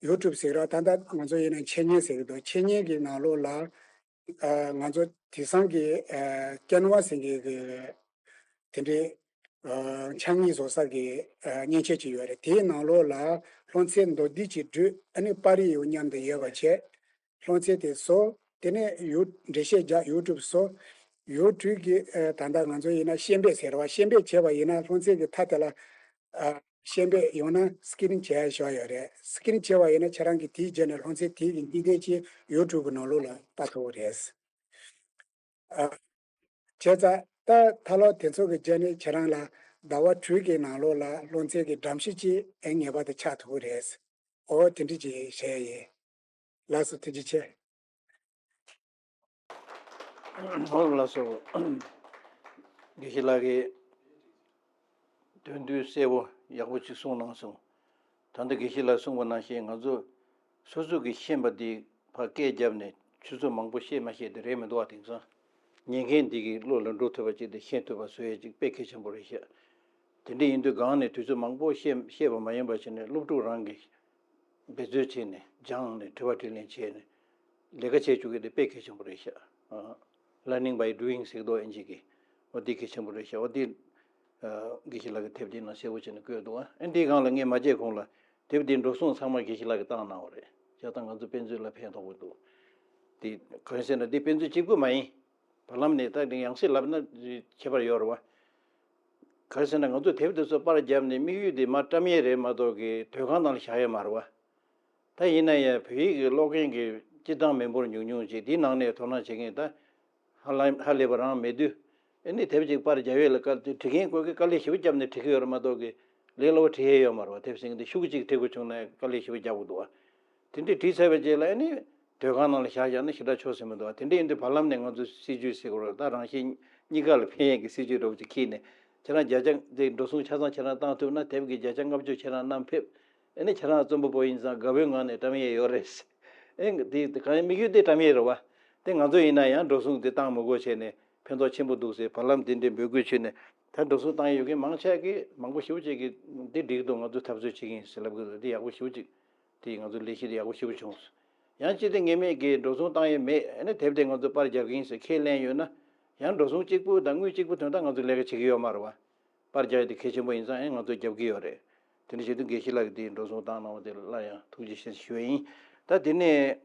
ཡུ་ཊུབ་ཟེར་ར་ད་ལྟ་ང་ཚོ་ཡིན་ན་འཆད་ཉན་ཟེར་གི་འདུག་འཆད་ཉན་གྱི་ནང་ལོགས་ལ་ཨ་ང་ཚོ་དེང་སང་གི་ཨ་ཀེན་ཝ་ཟེར་མཁན་གྱི་དེ་འདྲའི་ཨ་ཕྱག་བརྙན་བཟོ་ས་གི་ཨ་མཉེན་ཆས་ཅིག་ཡོད་རེད། དེའི་ནང་ལོགས་ལ་སློབ་ཚན་མདོར་བསྡུས་ཅིག་བྲིས། ཨ་ནི་པར་རིས་ཡང་མཉམ་དུ་ཡོད་པ་བྱས། སློབ་ཚན་དེ་བཟོ། དེ་ནས་ཡུ་འགྲེལ་བཤད་རྒྱག་ཡུ་ཊུབ་བཟོ། ཡུ་ཊུབ་ཀྱི་ཨ་ད་ལྟ་ང་ཚོ་ཡིན་ན་ཤེས་འབེབས་ཟེར་བ། ཤེས་འབེབས་བྱས་པ་ཡིན་ན་སློབ་ཚན་གྱི་མཐའ་དེ་ལ་ཨ་ཤེས་འབེབས་ཡང་ན་སི་ཀི་རིན་བྱས་བཞག་ཡོད་རེད། སི་ཀི་རིན་བྱས་པ་ཡིན་ན་ཁྱེད་རང་གིས་དེའི་རྗེས་ནས་སློབ་ཚན་དེའི་གི་འཇིག་རྟེན་གྱི་ཡུ་ཊུབ་གི་ནང་ལོགས་ལ་ལྟ་ཐུབ་ཀྱི་རེད། ཨ། བྱས་ཙང་ད་ད་ལོ་དེ་ཚོ་གི་རྗེས་ནས་ཁྱེད་རང་ལ་ཟླ་བ་དྲུག་གི་ནང་ལོགས་ལ་སློབ་ཚན་གྱི་སྒྲོམ་གཞི་ཅིག་ཨེ་ངེས་པར་དུ་ཆགས་ཐུབ་ཀྱི་རེད། འོ་དེ་འདྲ་ཅིག་བྱས་ཡིན། ལགས་སོ། ཐུགས་རྗེ་ཆེ། ཨོ་ལགས་སོ། དགེ་བཤེས་ལགས་ཀྱིས་དོན་བསྡུས་གསལ་པོ་ཡག་པོ་ཅིག་གསུངས་གནང་སོང་། ད་ལྟ་དགེ་བཤེས་ལགས་གསུངས་པ་ནང་བཞིན་ང་ཚོ་སོ་སོ་གིས་ཤེས་པ་འདི་ཕར་སྐད་བརྒྱབ་ནས་ཆུ་ཚོད་མང་པོ་བཤད་མ་ཤེས་དེ་རེད་མི་འདུག་བ། དེང་སང་ཉན་མཁན་འདི་གི་བློ་ལ་འགྲོ་ཐུབ་པ་ཅིག་དེ་ཤེས་ཐུབ་པ་བཟོ་ཡས་ཅིག་དཔེ་གལ་ཆེན་པོ་རེད་ཤག་དེ་འདྲ་ཡིན་དུས་སྒང་ནས་དུས་ཚོད་མང་པོ་བཤད་བཤད་པ་མ་ཡིན་པ་བྱས་ནས་སློབ་ཕྲུག་རང་གིས་འབད་རྩོལ་བྱས་ནས་སྦྱངས་ནས་དྲི་བ་དྲིས་ལན་བྱས་ནས་ལས་ཀ་བྱེད་བཅུག་གི་དེ་དཔེ་གལ་ཆེན་པོ་རེད་ཤག་ཨ། Learning by doing ཟེར་གི་འདུག་ཨིན་ཇི་གི། འོ་དེ་གལ་ཆེན་པོ་རེད་ཤག་འོ་དེ་ཨ་དགེ་བཤེས་ལགས་ཀྱི་དེབ་དེའི་ནང་གསལ་པོ་བྱས་ནས་བཀོད་འདུག་ཨ་འདིའི་སྒང་ལ་ངས་མ་བརྗེད་གོང་ལ་དེབ་དེའི་འགྲོ་སོང་ཚང་མ་དགེ་བཤེས་ལགས་ཀྱིས་བཏང་གནང་བ་རེད། བྱས་ཙང་ང་ཚོ་དཔེ་མཛོད་ལ་ཕན་ཐོགས་པོ་འདུག་དེ་གང་ཡིན་ཟེར་ན་དེ་དཔེ་མཛོད་གཅིག་པུ་མ་ཡིན། བར་ལམ་ནས་ད་དེ་ཡང་སྲིད་ལབ་ན་ཁྱད་པར་ཡོད་རེད་བ། ག་རེ་ཟེར་ན་ང་ཚོ་དེབ་དེ་ཚོ་པར་བརྒྱབ་ནས་དམིགས་ཡུལ་དེ་མར་བཀྲམ་ཡས་རེད་མ་གཏོགས་ཀྱི་དོན་ཁང་ནང་ལ་བཞག་ཡས་མ་རེད་བ། ད་ཡིན་ན་ཡང་བོད་ཡིག་གི་ཀློག་མཁན་གྱི་སྤྱིར་བཏང་མི་འབོར་ཉུང་ཉུང་ཅིག་དེའི་ནང་ནས་དོ་སྣང་བྱེད་མཁན་ད་ཧ་ལམ་ཧ་ལས་པ་རང་མེད་དུས། ཨ་ནི་དེབ་ཅིག་པར་རྒྱག་ཡས་ལ་དཀའ་ལས་བྲི་མཁན་ཀོ་ཀི་དཀའ་ལས་ཞེ་པོ་བརྒྱབ་ནས་བྲི་གི་ཡོད་རེད་མ་གཏོགས་ཀྱི་ལས་སླ་པོ་བྲི་ཡས་ཡོད་མ་རེད་བ། དེབ་ཟེར་མཁན་དེ་ཤུགས་ཅིག་བྲི་དགོས་བྱུང་ན་དཀའ་ལས་ཞེ་པོ་རྒྱག་དགོས་འདུག་བ། དེ་འདྲས་བྲིས་ཚར་བའི་རྗེས་ལ་ཨ་ནི་དོན་ཁང་ནང་ལ་བཞག་བཞག་ན་ཞེ་དྲག་ཆོག་ཟེར་མི་འདུག་བ། དེ་འདྲས་ཡིན་དུས་བར་ལམ་ནས་ང་ཚོ་སྲིད་ཇུས་ཟེར་དགོས་རེད། ད་རང་གཞན་གཉིས་ཀ་ལ་ཕན་ཡས་ཀྱི་སྲིད་ཇུས་འདྲ་བོ་ཅིག་འཁྱེར་ནས་ཁྱེད་རང་བརྒྱ་ཆ་དེ་འགྲོ་སོང་ཆ་ཚང་ཁྱེད་རང་བཏང་ཐུབ་ན་དེབ་ཀྱི་བརྒྱ་ཆ་ལྔ་བཅུ་ཁྱེད་རང་བསྣམས་ཕེབས། ཨ་ནི་ཁྱེད་རང་རྩོམ་པ་པོ་ཡིན་ཙང་དགའ་པོའི་ངང་ནས་བཀྲམ་ཡས་ཡོད་རེད། ཨེ་དེ་དེ་གང་ཡིན་དམིགས་ཡུལ་དེ་བཀྲམ་ཡས་རེད་བ། དེ་ང་ཚོ་ཡིན་ན་ཡང་འགྲོ་སོང་དེ་བཏང་མི་དགོས་བྱས་ནས་ཕན་ཐོགས་ཆེན་པོ་འདུག་ཟེར་བར་ལམ་དེ་འདྲའི་འབོད་སྐུལ་བྱས་ནས་ད་འགྲོ་སོང་བཏང་ཡས་ཡོད་མཁན་མང་ཆེ་གིས་མང་པོ་ཞེ་པོ་ཅིག་གིས་འདི་འགྲིག་འདུག་ང་ཚོ་འཐབ་རྩོད་བྱེད་ཀྱི་ཡིན་ཟེར་ལབ་གི་འདུག་དེ་ཡག་པོ་ཞེ་པོ་ཅིག་དེ་ང་ཚོ་ལས་གཞི་དེ་ཡག་པོ་ཞེ་པོ་བྱུང་སོང་། ཡང་ཅི་སྟེ་ངེས་མེད་ཀྱིས་འགྲོ་སོང་བཏང་ཡས་མེད། ཨ་ནི་དེབ་དེ་ང་ཚོ་པར་རྒྱག་གི་ཡིན་ཟེར་ཁས་ལེན་ཡོད་ན་ཡང་འགྲོ་སོང་གཅིག་པུ་དང་དངུལ་གཅིག་པུ་ཐོན་ད་ང་ཚོ་ལས་ཀ་བྱེད་ཀྱི་ཡོད་མ་རེད་བ། པར་རྒྱག་ཡས་དེ་གལ་ཆེན་པོ་ཡིན་ཙང་ཨེ་ང་ཚོས་རྒྱབ་ཀྱི་ཡོད་རེད། དེ་འདྲ་བྱེད་དུས་དགེ་བཤེས་ལགས་ཀྱིས་དེའི་འགྲོ་སོང་བཏང་གནང་བ་དེ་ལ་སླར་ཡང་ཐུགས་རྗེ་ཆེ་ཞུ་ཡས་ཡིན། ད་དེ་ནས་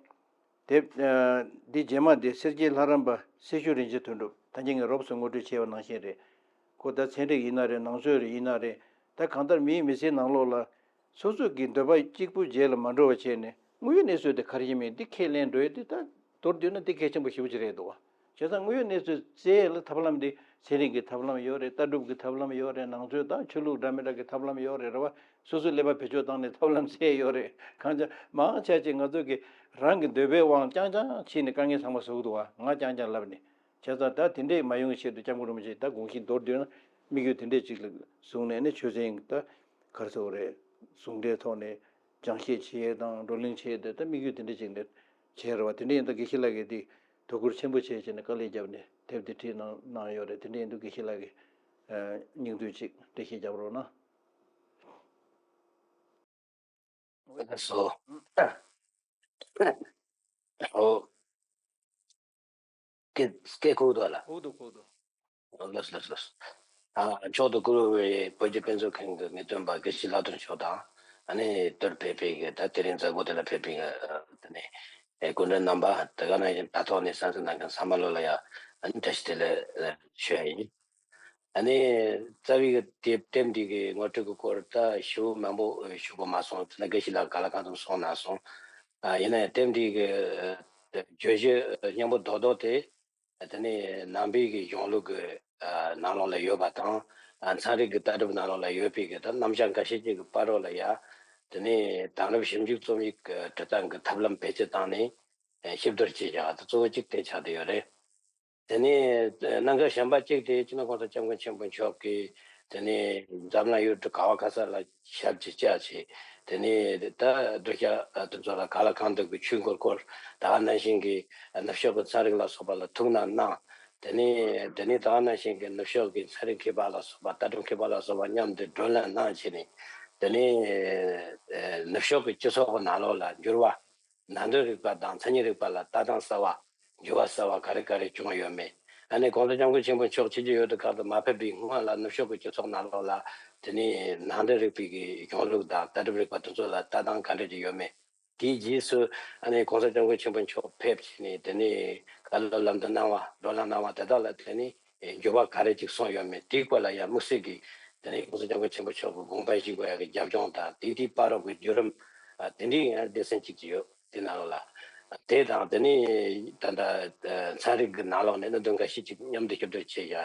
དེབ་ཨ་འདི་རྗེས་མ་དེ་སེར་སྐྱའི་ལྷ་རམས་པ་སེར་ཤུལ་རིན་ཆེན་དོན་གྲུབ་ད་གིན་ངས་རོབ་ཙམ་ངོ་སྤྲོད་བྱས་པ་ནང་བཞིན་རེད། ཁོ་ད་ཚན་རིག་ཡིན་ན་རེད། ནང་ཆོས་རེད་ཡིན་ན་རེད། ད་གང་ལྟར་མིའི་མི་ཚེའི་ནང་ལོགས་ལ་ སོ་སོ་གི་འདོད་པ་གཅིག་པུ་རྗེས་ལ་མ་འགྲོ་བ་བྱས་ནས་དངོས་ཡོད་གནས་ཚུལ་དེ་ག་རེ་ཡིན་མིན་འདི་ཁས་ལེན་འགྲོ་ཡས་འདི་ད་མདོར་བསྡུས་ན་འདི་གལ་ཆེན་པོ་ཞེ་པོ་ཅིག་རེད་འདུག་བ། བྱས་ཙང་དངོས་ཡོད་གནས་ཚུལ་བཙལ་ཡས་ལ་ཐབས་ལམ་འདི་ཚན་རིག་གི་ཐབས་ལམ་ཡོད་རེད། ལྟ་གྲུབ་ཀྱི་ཐབས་ལམ་ཡོད་རེད། ནང་ཆོས་དང་ཆོས་ལུགས་འདྲ་མི་འདྲ་གི་ཐབས་ལམ་ཡོད་རེད། རེད་བ། སོ་སོའི་ཀླད་པ་བེད་སྤྱོད་བཏང་ནས་ཐབས་ལམ་བཙལ་ཡས་ཡོད་རེད། གང་ཅི་མང་ཆེ་ཆེ་ང་ཚོ་གི་རང་གི་འདོད་པའི་དབང་རྐྱང་རྐྱང་ཕྱིན་ནས་དཀའ་ངལ་ཚང་མ་བཟོ་གི་འདུག་བ། ང་རྐྱང་རྐྱང་ལབ་ནས། བྱས་ཙང་ད་དེ་འདྲས་མ་ཡོང་བའི་ཆེད་དུ་སྐྱབས་མགོན་རིན་པོ་ཆེས་ད་དགོངས་གཞི་མདོར་བསྡུས་ན་དམིགས་ཡུལ་དེ་འདྲས་ཅིག་ལ་བཟུང་ནས་ནི་ཆོས་ཚན་ད་ག་རེ་ཟེར་དགོས་རེད། ཟུང་འབྲེལ་ཐོག་ནས་སྦྱང་བཤད་བྱེད་ཡས་དང་བགྲོ་གླེང་བྱེད་ཡས་དེ་ད་དམིགས་ཡུལ་དེ་འདྲས་ཅིག་ནས་བྱས་རེད་བ། དེ་འདྲས་ཡིན་ད་དགེ་བཤེས་ལགས་ཀྱིས་དེ་དོ་ཁུར་ཆེན་པོ་བྱས་བྱས་ནས་དཀའ་ལས་བརྒྱབ་ནས་དེབ་དེ་བྲིས་གནང་གནང་ཡོད་རེད། དེ་འདྲས་ཡིན་དུས་དགེ་བཤེས་ལགས་ཀྱིས་ཨ་སྙིང་བསྡུས་ཅིག་འགྲེལ་བཤད་རྒྱབ་རོགས་གནང་། ལགས་སོ། ཨོ། སྐད་སྐད་གོ་འདུག་ལ། གོ་འདུག་གོ་འདུག་ལགས་སོ་ལགས་སོ་ལགས་སོ། ཨ་མཆོག་ཏུ་བཀུར་འོས་པའི་བོད་ཀྱི་དཔེ་མཛོད་ཁང་གི་ངེས་སྟོན་པ་དགེ་བཤེས་ལྷག་རྡོར་མཆོག་དང་། ཨ་ནི་དེར་ཕེབས་པའི་གི་ད་དེ་རིང་མཛད་སྒོ་དེ་ལ་ཕེབས་པའི་གི་ཨ་དེ་ནས་ཨེ་སྐུ་མགྲོན་རྣམ་པ། དེ་ག་ནང་བཞིན་དྲ་ཐོག་ནས་གསན་གཟིགས་གནང་མཁན་ཚང་མ་ལོ་ལ་ཡ་ཨ་ནི་བཀྲ་ཤིས་བདེ་ལེགས་ཞུ་ཡ་ཡིན། ཨ་ནི་རྩ་བའི་གི་དེབ་དེབ་འདི་གི་ངོ་སྤྲོད་ཀྱི་སྐོར་ད་ཞུ་མང་པོ་ཞུ་དགོས་མ་སོང་། དེ་ན་དགེ་བཤེས་ལགས་ག་ལ་གང་འཚམ་གསུངས་གནང་སོང་། ཨ་ཡིན་ན་ཡང་དེབ་འདི་གི་ཨ་བརྗོད་གཞི་སྙིང་པོ་རྡོག་རྡོག་དེ་དེ་ནི་ནང་པའི་གི་གཞུང་ལུགས་ཀྱི་ཨ་ནང་ལོགས་ལ་ཡོད་པ་དང་། ཨ་ཚན་རིག་གི་ལྟ་གྲུབ་ནང་ལོགས་ལ་ཡོད་པའི་གི་ད་རྣམ་གཞག་འགའ་ཤས་ཅིག་གི་བར་རོ་ལ་ཡ་དེ་ནི་དེང་རབས་ཞིབ་འཇུག་རྩོམ་ཡིག་གི་འབྲི་སྟངས་ཀྱི་ཐབས་ལམ་བེད་སྤྱོད་བཏང་ནས་ཞིབ་བསྡུར་བྱས་བཞག་ད་གཙོ་བོ་གཅིག་དེ་ཆགས་བསྡད་ཡོད་རེད། དེ་ནས་གནད་འགག་གཞན་པ་གཅིག་དེ་སྤྱི་ནོར་༸གོང་ས་༸སྐྱབས་མགོན་ཆེན་པོ་མཆོག་གིས་དེ་ནས་འཛམ་གླིང་ཡུལ་གྲུ་ག་བ་ག་ས་ལ་ཞབས་ཀྱིས་བཅགས་བྱས། དེ་ནས་ད་གདུལ་བྱ་དེ་ཚོ་ལ་གང་ལ་གང་འདུལ་གྱི་ཆོས་འཁོར་བསྐོར། ད་ག་ནང་བཞིན་གྱི་ནུབ་ཕྱོགས་ཀྱི་ཚན་རིག་ལ་སོགས་པ་ལ་ཐུགས་སྣང་གནང་། དེ་ནས་དེ་ནས་ད་ག་ནང་བཞིན་གྱི་ནུབ་ཕྱོགས་ཀྱི་ཚན་རིག་མཁས་པ་ལ་སོགས་པ་ལྟ་གྲུབ་མཁས་པ་ལ་སོགས་པ་མཉམ་དུ་བགྲོ་གླེང་གནང་བྱས་ནས། དེ་ནས་ནུབ་ཕྱོགས་ཀྱི་སྤྱི་ཚོགས་ཀྱི་ནང་ལོགས་ལ་འགྱུར་བ། ནང་དོན་རིག་པ་དང་མཚན་ཉིད་རིག་པ་ལ་ལྟ་སྟངས་གསར་བ། འགྱུར་བ་གསར་བ་ག་རེ་ག་རེ་བྱུང་ཡོད་མེད། ཨ་ནི་༸གོང་ས་༸སྐྱབས་མགོན་ཆེན་པོ་མཆོག་ཕྱི་རྒྱལ་ཡུལ་དུ་ཁག་ཏུ་མ་ཕེབས་པའི་སྔོན་ལ་ནུབ་ཕྱོགས་ཀྱི་སྤྱི་ཚོགས་ནང་ལོགས་ལ་དེ་ནི་ནང་དོན་རིག་པའི་གི་གཞུང་ལུགས་དང་ལྟ་གྲུབ་རིག་པ་དེ་ཚོ་ལ་ལྟ་སྟངས་ག་འདྲ་ཅིག་ཡོད་མེད། དེའི་རྗེས་སུ་ཨ་ནི་༸གོང་ས་༸སྐྱབས་མགོན་ཆེན་པོ་མཆོག་ཕེབས་ཕྱིན་ནས་དེ་ནི་བཀའ་སློབ་ལམ་སྟོན་གནང་བ་བགྲོ་གླེང་གནང་བ་དེ་དག་ལ་དེ་ནི་འགྱུར་བ་ག་རེ་ཅིག་སོང་ཡོད་མེད། དེའི་སྐོར་ལ་ཡང་དམིགས་བསལ་གྱིས་དེ་ནི་༸གོང་ས་༸སྐྱབས་མགོན་ཆེན་པོ་མཆོག་གི་དགོངས་པ་བཞེས་དགོས་ཡ་གི་རྒྱབ་ལྗོངས་དང་དེའི་དེའི་བར་རོགས་ཀྱི་བརྒྱུད་རིམ། ཨ་དེ་འདྲའི་ཡང་སྡེ་ཚན་གཅིག་ཅིག་ཡོད། དེ་ནང་ལོགས་ལ། དེ་དང་དེ་ནི་ད་ལྟ་ཚན་རིག་གི་ནང་ལོགས་ནས་གནད་དོན་འགའ་ཤས་ཅིག་མཉམ་དུ་ཞིབ་བསྡུར་བྱས་ཡ།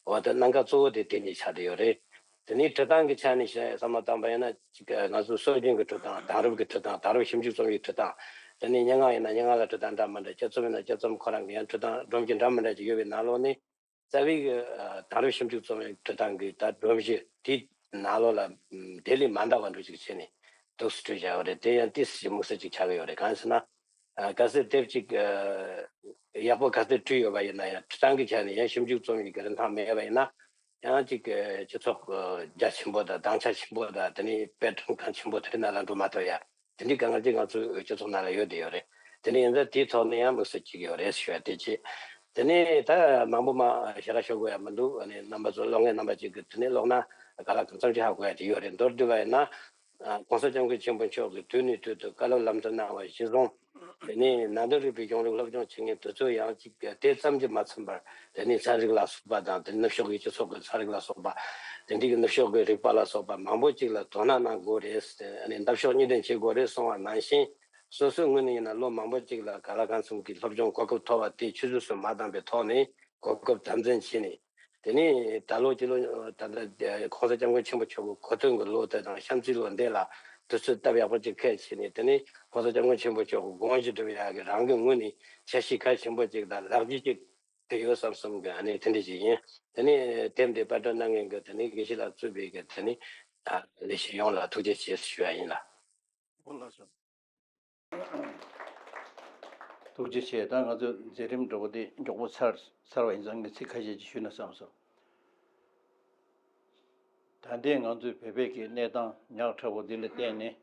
འོ་ད་གནད་འགག་གཙོ་བོ་དེ་དེ་གཉིས་ཆགས་བསྡད་ཡོད་རེད། དེ་ནས་འབྲི་སྟངས་ཀྱི་ཆ་ནས་བཤད་བསམ་བློ་བཏང་པ་ཡིན་ན་ཅིག་ང་ཚོ་སྲོལ་རྒྱུན་གྱི་འབྲི་སྟངས། དེང་རབས་ཀྱི་འབྲི་སྟངས། དེང་རབས་ཞིབ་འཇུག་རྩོམ་ཡིག་འབྲི་སྟངས། དེ་ནས་སྙན་ངག་ཡིན་ན་སྙན་ངག་ལ་འབྲི་སྟངས་འདྲ་མི་འདྲ། དཔྱད་རྩོམ་ཡིན་ན་དཔྱད་རྩོམ་ཁོ་རང་གི་ཡང་འབྲི་སྟངས་སྒྲོམ་གཞི་འདྲ་མི་འདྲ་ཅིག་ཡོད་པའི་ནང་ལོགས་ནས། རྩ་བའི་གི་ཨ་དེང་རབས་ཞིབ་འཇུག་རྩོམ་ཡིག་འབྲི་སྟངས་ཀྱི་ད་སྒྲོམ་གཞི་དེའི་ནང་ལོགས་ལ་ཨམ་དེ་ལས་མ་འདའ་བ་འདྲ་ཅིག་བྱས་ནས་འདུག་སེ་བྲིས་བཞག་ཡོད་རེད། དེ་ཡང་ཏོག་ཙམ་དམིགས་བསལ་ཅིག་ཆགས་ཀྱི་ཡོད་རེད། གང་ཡིན་ཟེར་ན། ཨ་གལ་སྲིད་དེབ་ཅིག་ཨ་ཡག་པོ་གལ་སྲིད་བྲིས་ཡོད་པ་ཡིན་ན་ཡང་། འབྲི་སྟངས་ཀྱི་ཆ་ནས་ཡང་ཞིབ་འཇུག་རྩོམ་ཡིག་གི་རིན་ཐང་མེད་པ་ཡིན་ན། ཡང་ཅིག་ཨ་སྤྱི་ཚོགས་ཨ་རྒྱ་ཆེན་པོ་དང་། དྭངས་ཆ་ཆེན་པོ་དང་། དེ་ནས་དཔེ་སྐྲུན་ཁང་ཆེན་པོ་དེ་འདྲ་ནང་ལ་འགྲོ་མ་ཐུབ་ཡ། དེ་འདྲའི་དཀའ་ངལ་ཅིག་ང་ཚོའི་སྤྱི་ཚོགས་ནང་ལ་ཡོད་བསྡད་ཡོད་རེད། དེ་ནས་ཡིན་ཙང་དེའི་ཐོག་ནས་ཡང་དམིགས་བསལ་ཅིག་ཡོད་རེད་ཞུ་ཡ་དེ་བྱས། དེ་ནས་ད་མང་པོ་མ་ཞེ་དྲག་ཤོད་དགོས་ཡ་མི་འདུག་ཨ་ནི་རྣམ་པ་ཚོ་ཀློག་མཁན་རྣམ་པ་ཅིག་གིས་དེ་ནས་ཀློག་ན་ག་ལ་གང་འཚམ་ཅིག་ཧ་གོ་ཡ་དེ་ཡོད་རེད། མདོར་བསྡུས་པ་ཡིན་ན། ཨ་༸གོང་ས་༸སྐྱབས་མགོན་ཆེན་པོ་མཆོག་གིས་དུས་ནས་དུས་སུ་བཀའ་སློབ་ལམ་སྟོན་གནང་བ་གཞིར་བཟུང་། དེ་ནས་ནང་དོན་རིག་པའི་གཞུང་ལུགས་སློབ་སྦྱོང་བྱེད་མཁན་དེ་ཚོ་ཡང་ཅིག་དེ་ཙམ་གྱིས་མ་ཚིམ་པར། དེ་ནས་ཚན་རིག་ལ་སོགས་པ་དང་། དེ་ནས་ནུབ་ཕྱོགས་ཀྱི་སྤྱི་ཚོགས་ཀྱི་ཚན་རིག་ལ་སོགས་པ། དེ་འདྲའི་གི་ནུབ་ཕྱོགས་ཀྱི་རིག་པ་ལ་སོགས་པ་མང་པོ་ཅིག་ལ་དོ་སྣང་གནང་དགོས་རེད། ཨ་ནི་འདབ་གཤོག་གཉིས་ལྡན་བྱེད་དགོས་རེད་གསུངས་པ་ནང་བཞིན། སོ་སོའི་ངོས་ནས་ཡིན་ན་ལོ་མང་པོ་ཅིག་ལ་ག་ལ་གང་འཚམ་གྱི་སློབ་སྦྱོང་གོ་སྐབས་ཐོབ་པ་དེ་ཆུད་ཟོས་སུ་མ་བཏང་པའི་ཐོག་ནས་གོ་སྐབས་དམ་འཛིན་བྱས་ནས། དེ་ནས་ད་ལོ་སྤྱི་ལོ་ད་ལྟ་༸གོང་ས་༸སྐྱབས་མགོན་ཆེན་པོ་མཆོག་གི་གོ་སྟོན་གྱི་ལོ་དེ་དང་། གཤམ་གསལ་ལོ་འདི་ལ་དུས་ཚོད་སྟབས་ཡག་པོ་ཅིག་ཁེལ་བྱས་ནས། དེ་ནས་༸གོང་ས་༸སྐྱབས་མགོན་ཆེན་པོ་མཆོག་གི་དགོངས་གཞི་སྒྲུབ་ཡག་གི་རང་གི་ངོས་ནས་འཆར་གཞི་གལ་ཆེན་པོ་ཅིག་དང་ལག་རྗེས་ཅིག་དེ་ཡོད་བསམ་བསམ་གི་ཨ་ནི་དེ་འདྲ་ཞིག་ཡིན། དེ་ནས་དེབ་འདི་པར་སྐྲུན་གནང་མཁན་གྱི་དེ་ནས་དགེ་བཤེས་ལགས་གཙོས་པའི་གི་དེ་ནས་ཨ་ལས་བྱེད་ཡོངས་ལ་ཐུགས་རྗེ་ཆེ་ཞུ་ཡ་ཡིན་ལ། ཨོ་ལགས་སོ། ཐུགས་རྗེ་ཆེ། ད་ང་ཚོ་མཛད་རིམ་འདྲ་པོ་འདི་མགྱོགས་པོ་ཚར་ཚར་བ་ཡིན་ཙང་། ངས་ཚིག་ཁ་ཤས་ཅིག་ཞུས་ན་བསམ་སོང་། ད་ལྟའི་ང་ཚོའི་བོད་པའི་གི་གནས་སྟངས་ཉག་ཕྲ་བོ་འདི་ལ་བརྟེན་ནས།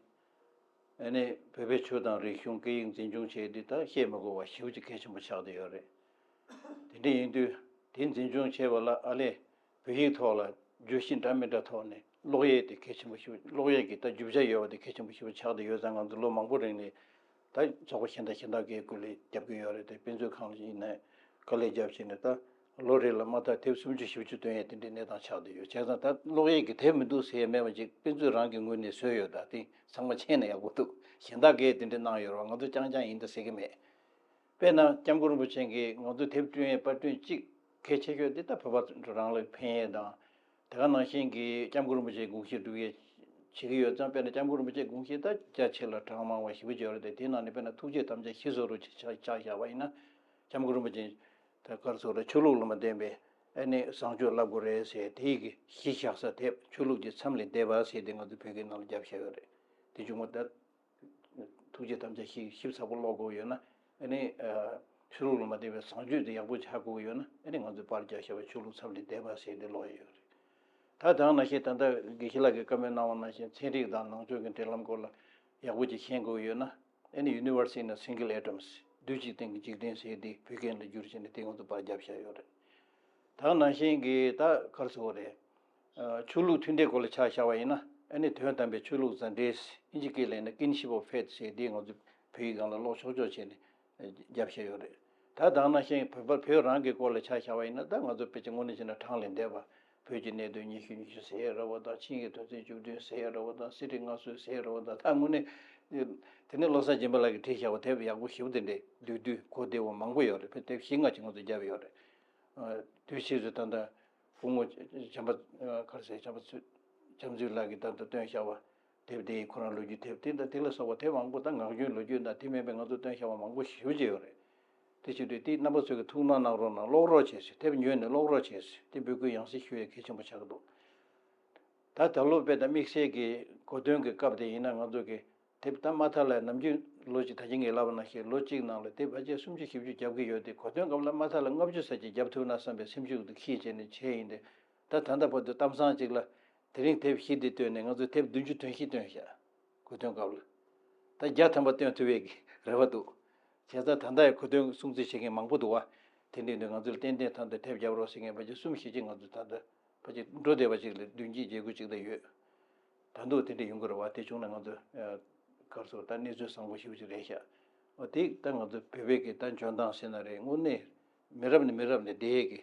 ཨ་ནི་བོད་པའི་ཆོས་དང་རིག་གཞུང་སྐད་ཡིག་འཛིན་སྐྱོང་བྱེད་འདི་ད་བཤད་མི་དགོས་པ་ཞེ་པོ་ཅིག་གལ་ཆེན་པོ་ཆགས་བསྡད་ཡོད་རེད། དེ་འདྲ་ཡིན་དུས་དེ་འཛིན་སྐྱོང་བྱེད་པ་ལ་ཨ་ལས་བོད་ཡིག་ཐོག་ལ་བརྗོད་གཞི་འདྲ་མི་འདྲ་ཐོག་ནས་ཀློག་ཡས་དེ་གལ་ཆེན་པོ་ཞིག་ཀློག་ཡས་ཀྱི་ད་རྒྱུ་ཆ་ཡོད་པ་དེ་གལ་ཆེན་པོ་ཞིག་ཆགས་བསྡད་ཡོད་ཙང་། ང་ཚོ་ལོ་མང་པོ་རིང་ནས་ད་ཚོགས་པ་གཞན་དང་གཞན་དག་གིས་སྐུལ་སློང་རྒྱབ་ཀྱི་ཡོད་རེད་དེ། དཔེ་མཛོད་ཁང་ལ་ཡིན་ནའི་དཀའ་ལས་རྒྱབ་བྱས་ནས་ད་ ལོ་རེ་ལ་མ་མཐའ་དེབ་སུམ་ཅུ་བཞི་བཅུ་བཏོན་ཡས་དེ་འདྲའི་གནས་སྟངས་ཆགས་བསྡད་ཡོད། བྱས་ཙང་ད་ཀློག་ཡས་ཀྱི་དེབ་མི་འདུག་ཟེར་ཡས་མེད་པ་ཅིག་དཔེ་མཛོད་རང་གི་ངོས་ནས་བཟོས་ཡོད། ད་དེ་ཚང་མ་མཁྱེན་ན་ཡག་པོ་འདུག་གཞན་དག་གིས་དེ་འདྲ་གནང་ཡོད་རེད་བ། ང་ཚོ་རྐྱང་རྐྱང་ཡིན་ད་ཟེར་གི་མེད། དཔེར་ན་སྐྱབས་མགོན་རིན་པོ་ཆེ་གིས་ང་ཚོ་དེབ་བསྐྲུན་ཡས་པར་སྐྲུན་གཅིག་གལ་ཆེ་ཤོས་དེ་ད་བོད་པ་རང་ལ་ཕན་ཡས་དང་། དེ་ག་ནང་བཞིན་གྱི་སྐྱབས་མགོན་རིན་པོ་ཆེའི་དགོངས་གཞི་སྒྲུབ་ཡས་བྱེད་ཀྱི་ཡོད་ཙང་། དཔེར་ན་སྐྱབས་མགོན་རིན་པོ་ཆེའི་དགོངས་གཞི་ད་རྒྱ་ཆེ་ལ་གྲངས་མང་བ་ཞེ་པོ་ཅིག་ཡོད་རེད་དེ། དེའི་ནང་ནས་དཔེར་ན་ཐུགས་བསྐྱེད་དམ་བཅའ་བཞི་བཟོ་འདྲ་ཅིག་ཆ་ཆ་བཞག་པ་ཡིན་ན། སྐྱབས་མགོན་རིན་པོ་ཆེ་ད་ག་རེ་ཟེར་དགོས་རེད། ཆོས་ལུགས་ལ་མ་བརྟེན་པའི་ཨ་ནི་བཟང་སྤྱོད་བསླབ་དགོས་རེད་ཟེར། དེའི་གི་གཞི་བཞག་ས་དེབ་ཆོས་ལུགས་ཀྱི་མཚམས་ལས་འདས་པ་ཟེར་དེ་ང་ཚོ་བོད་སྐད་ནང་ལ་རྒྱབ་བཞག་ཡོད་རེད། དེ་བྱུང་བ་ད། ཐུགས་རྗེ་དམ་བཅའ་བཞི་ཞིབ་ཚགས་པོ་ཀློག་དགོས་ཡོད་ན། ཨ་ནི་ཆོས་ལུགས་ལ་མ་བརྟེན་པའི་བཟང་སྤྱོད་དེ་ཡག་པོ་ཆགས་དགོས་ཡོད་ན། ཨ་ནི་ང་ཚོས་པར་རྒྱག་བཞག་པའི་ཆོས་ལུགས་མཚམས་ལས་འདས་པ་ཟེར་དེ་ཀློག་ཡ་ཡོད་རེད། ད་དེ་ནང་བཞིན་ད་ལྟ་དགེ་བཤེས་ལགས་ཀྱིས་བཀའ་མོལ་གནང་བ་ནང་བཞིན་ཚན་རིག་དང་ནང་ཆོས་ཀྱི་འབྲེལ་ལམ་སྐོར་ལ་ཡག་པོ་ཅིག་ཤེས་དགོས་ཡོད་ན། ཨ་ནི་Universe in a Single Atoms། རྡུལ་གཅིག་སྟེང་གི་འཇིག་རྟེན་ཟེར་དེ་བོད་སྐད་ལ་བསྒྱུར་བྱས་ནས་དེ་ང་ཚོ་པར་རྒྱབ་བཞག་ཡོད་རེད། ད་ནང་བཞིན་གྱི་ད་ག་རེ་ཟེར་དགོས་རེད། ཆོས་ལུགས་མཐུན་འབྲེལ་སྐོར་ལ་ཆ་བཞག་པ་ཡིན་ན། ཨ་ནི་དོན་དམ་པའི་ཆོས་ལུགས་མཛའ་འབྲེལ། ཨིན་ཇི་སྐད་ལ་ཡིན་ན་Kinship of Faith ཟེར་དེ་ང་ཚོ་བོད་ཡིག་སྒང་ལ་ཀློག་ཆོག་ཆོག་བྱས་ནས་རྒྱབ་བཞག་ཡོད་རེད། ད་དེ་ནང་བཞིན་བོད་པ་བོད་རང་གི་སྐོར་ལ་ཆ་བཞག་པ་ཡིན་ན། ད་ང་ཚོ་དཔེ་ཆ་དངོས་གནས་བྱས་ན་གྲངས་ལས་འདས་པ། བོད་ཀྱི་གནད་དོན་ཉི་ཤུ་ཉི་ཤུ་ཟེར་ཡ་རེད་བ་དང་། ཆིང་གི་དོན་ཚན་བཅུ་བདུན་ཟེར་ཡ་རེད་བ་དང་། གསེར་ཁྲི་མངའ་གསོལ་ཟེར་ཡ་རེད་བ་དང་། ད་དངོས་གནས་དེ་ནས་བློ་བཟང་སྦྱིན་པ་ལགས་ཀྱིས་བྲིས་བཞག་པ་དེབ་ཡག་པོ་ཞེ་པོ་དེ་འདྲའི་བསྡུས་བསྡུས་གོ་བདེ་བོ་མང་པོ་ཡོད་རེད། དེབ་བཞི་ལྔ་ཅིག་ང་ཚོ་བརྒྱབ་ཡོད་རེད། དུས་ཕྱིས་སུ་ད་ལྟ་སྐུ་ངོ་བྱམས་པ་ག་རེ་ཟེར། བྱམས་པ་ཚུལ། བྱམས་ཚུལ་ལགས་ཀྱིས་ད་ལྟ་བཏོན་བཞག་པ་དེབ་དེ་ཡི་ཁོ་རང་ལོ་རྒྱུས་དེབ་དེ་དང་དེ་ལ་སོགས་པ་དེབ་མང་པོ་དང་། ངག་རྒྱུན་ལོ་རྒྱུས་དང་དེ་མིན་པའི་ང་ཚོ་བཏོན་བཞག་པ་མང་པོ་ཞེ་པོ་ཅིག་ཡོད་རེད། དེ་བྱེད་དུས་དེ་རྣམ་པ་ཚོ་གིས་ཐུགས་སྣང་གནང་རོགས་གནང་། ཀློག་རོགས་བྱེད་ཟེར། དེབ་ཉོས་ནས་ཀློག་རོགས་བྱེད་ཟེར། དེ་འབོད་སྐུལ་ཡང་སེ་ཞུ་ཡས་གལ་ཆེན་པོ་ཆགས་ཀྱི་འདུག་ད་ད་ལོ་དཔེ་ད་དམིགས་བསལ་གྱི་གོ་སྟོན་གྱི་སྐབས་དེ་ཡིན་ན། ང་ཚོ་གི་དེབ་ད་མ་མཐའ་ལ་ནམ་རྒྱུན་ལོ་གཅིག་ད་གིན་ངས་ལབ་པ་ནང་བཞིན་ལོ་གཅིག་ནང་ལ་དེབ་ཕལ་ཆེར་སུམ་ཅུ་བཞི་བཅུ་རྒྱབ་ཀྱི་ཡོད་དེ། གོ་སྟོན་སྐབས་ལ་མ་མཐའ་ལ་ལྔ་བཅུ་ཙམ་ཅིག་རྒྱབ་ཐུབ་ན་བསམ་པའི་སེམས་ཤུགས་དེ་ཁྱེར་བྱས་ནས་བྱས་ཡིན་ཏེ། ད་ད་ལྟ་བར་དུ་གཏམ་བཟང་ཅིག་ལ་དེ་རིང་དེབ་བཞི་འདི་བཏོན་ནས་ང་ཚོས་དེབ་བདུན་ཅུ་དོན་བཞི་བཏོན་བཞག་གོ་སྟོན་སྐབས་ལ། ད་བརྒྱ་ཐམ་པ་བཏོན་ཐུབ་པའི་གི་རེ་བ་འདུག་བྱས་ཙང་ད་ལྟ་ཡང་གོ་སྟོན་སྲུང་བརྩི་བྱེད་མཁན་མང་པོ་འདུག་བ། དེ་འདྲའི་དུས་ང་ཚོ་ལ་ཏན་ཏན་ད་ལྟ་དེབ་རྒྱབ་རོགས་ཟེར་མཁན་ཕལ་ཆེར་གསུམ་བཞི་ཅིག་ང་ཚོ་ད་ལྟ་ཕལ་ཆེར་འགྲོ་བསྡད་པ་ཅིག་ལ་བདུན་གཅིག་བརྒྱད་དགུ་ཅིག་ད་ཡོད། ད་དུང་དེ་འདྲ་ཡོང་གི་རེད་བ། དེ་བྱུང་ན་ང་ཚོ་ཨ་ག་རེ་ཟེར། ད་གནས་ཚུལ་བཟང་པོ་ཞེ་པོ་ཅིག་རེད་ཤག་འོ་དེ་ད་ང་ཚོ་བོད་པའི་གི་ད་འཇོན་ཐང་ཟེར་ན་རེད། དངོས་གནས་མི་རབས་ནས་མི་རབས་ནས་འདས་ཀྱི་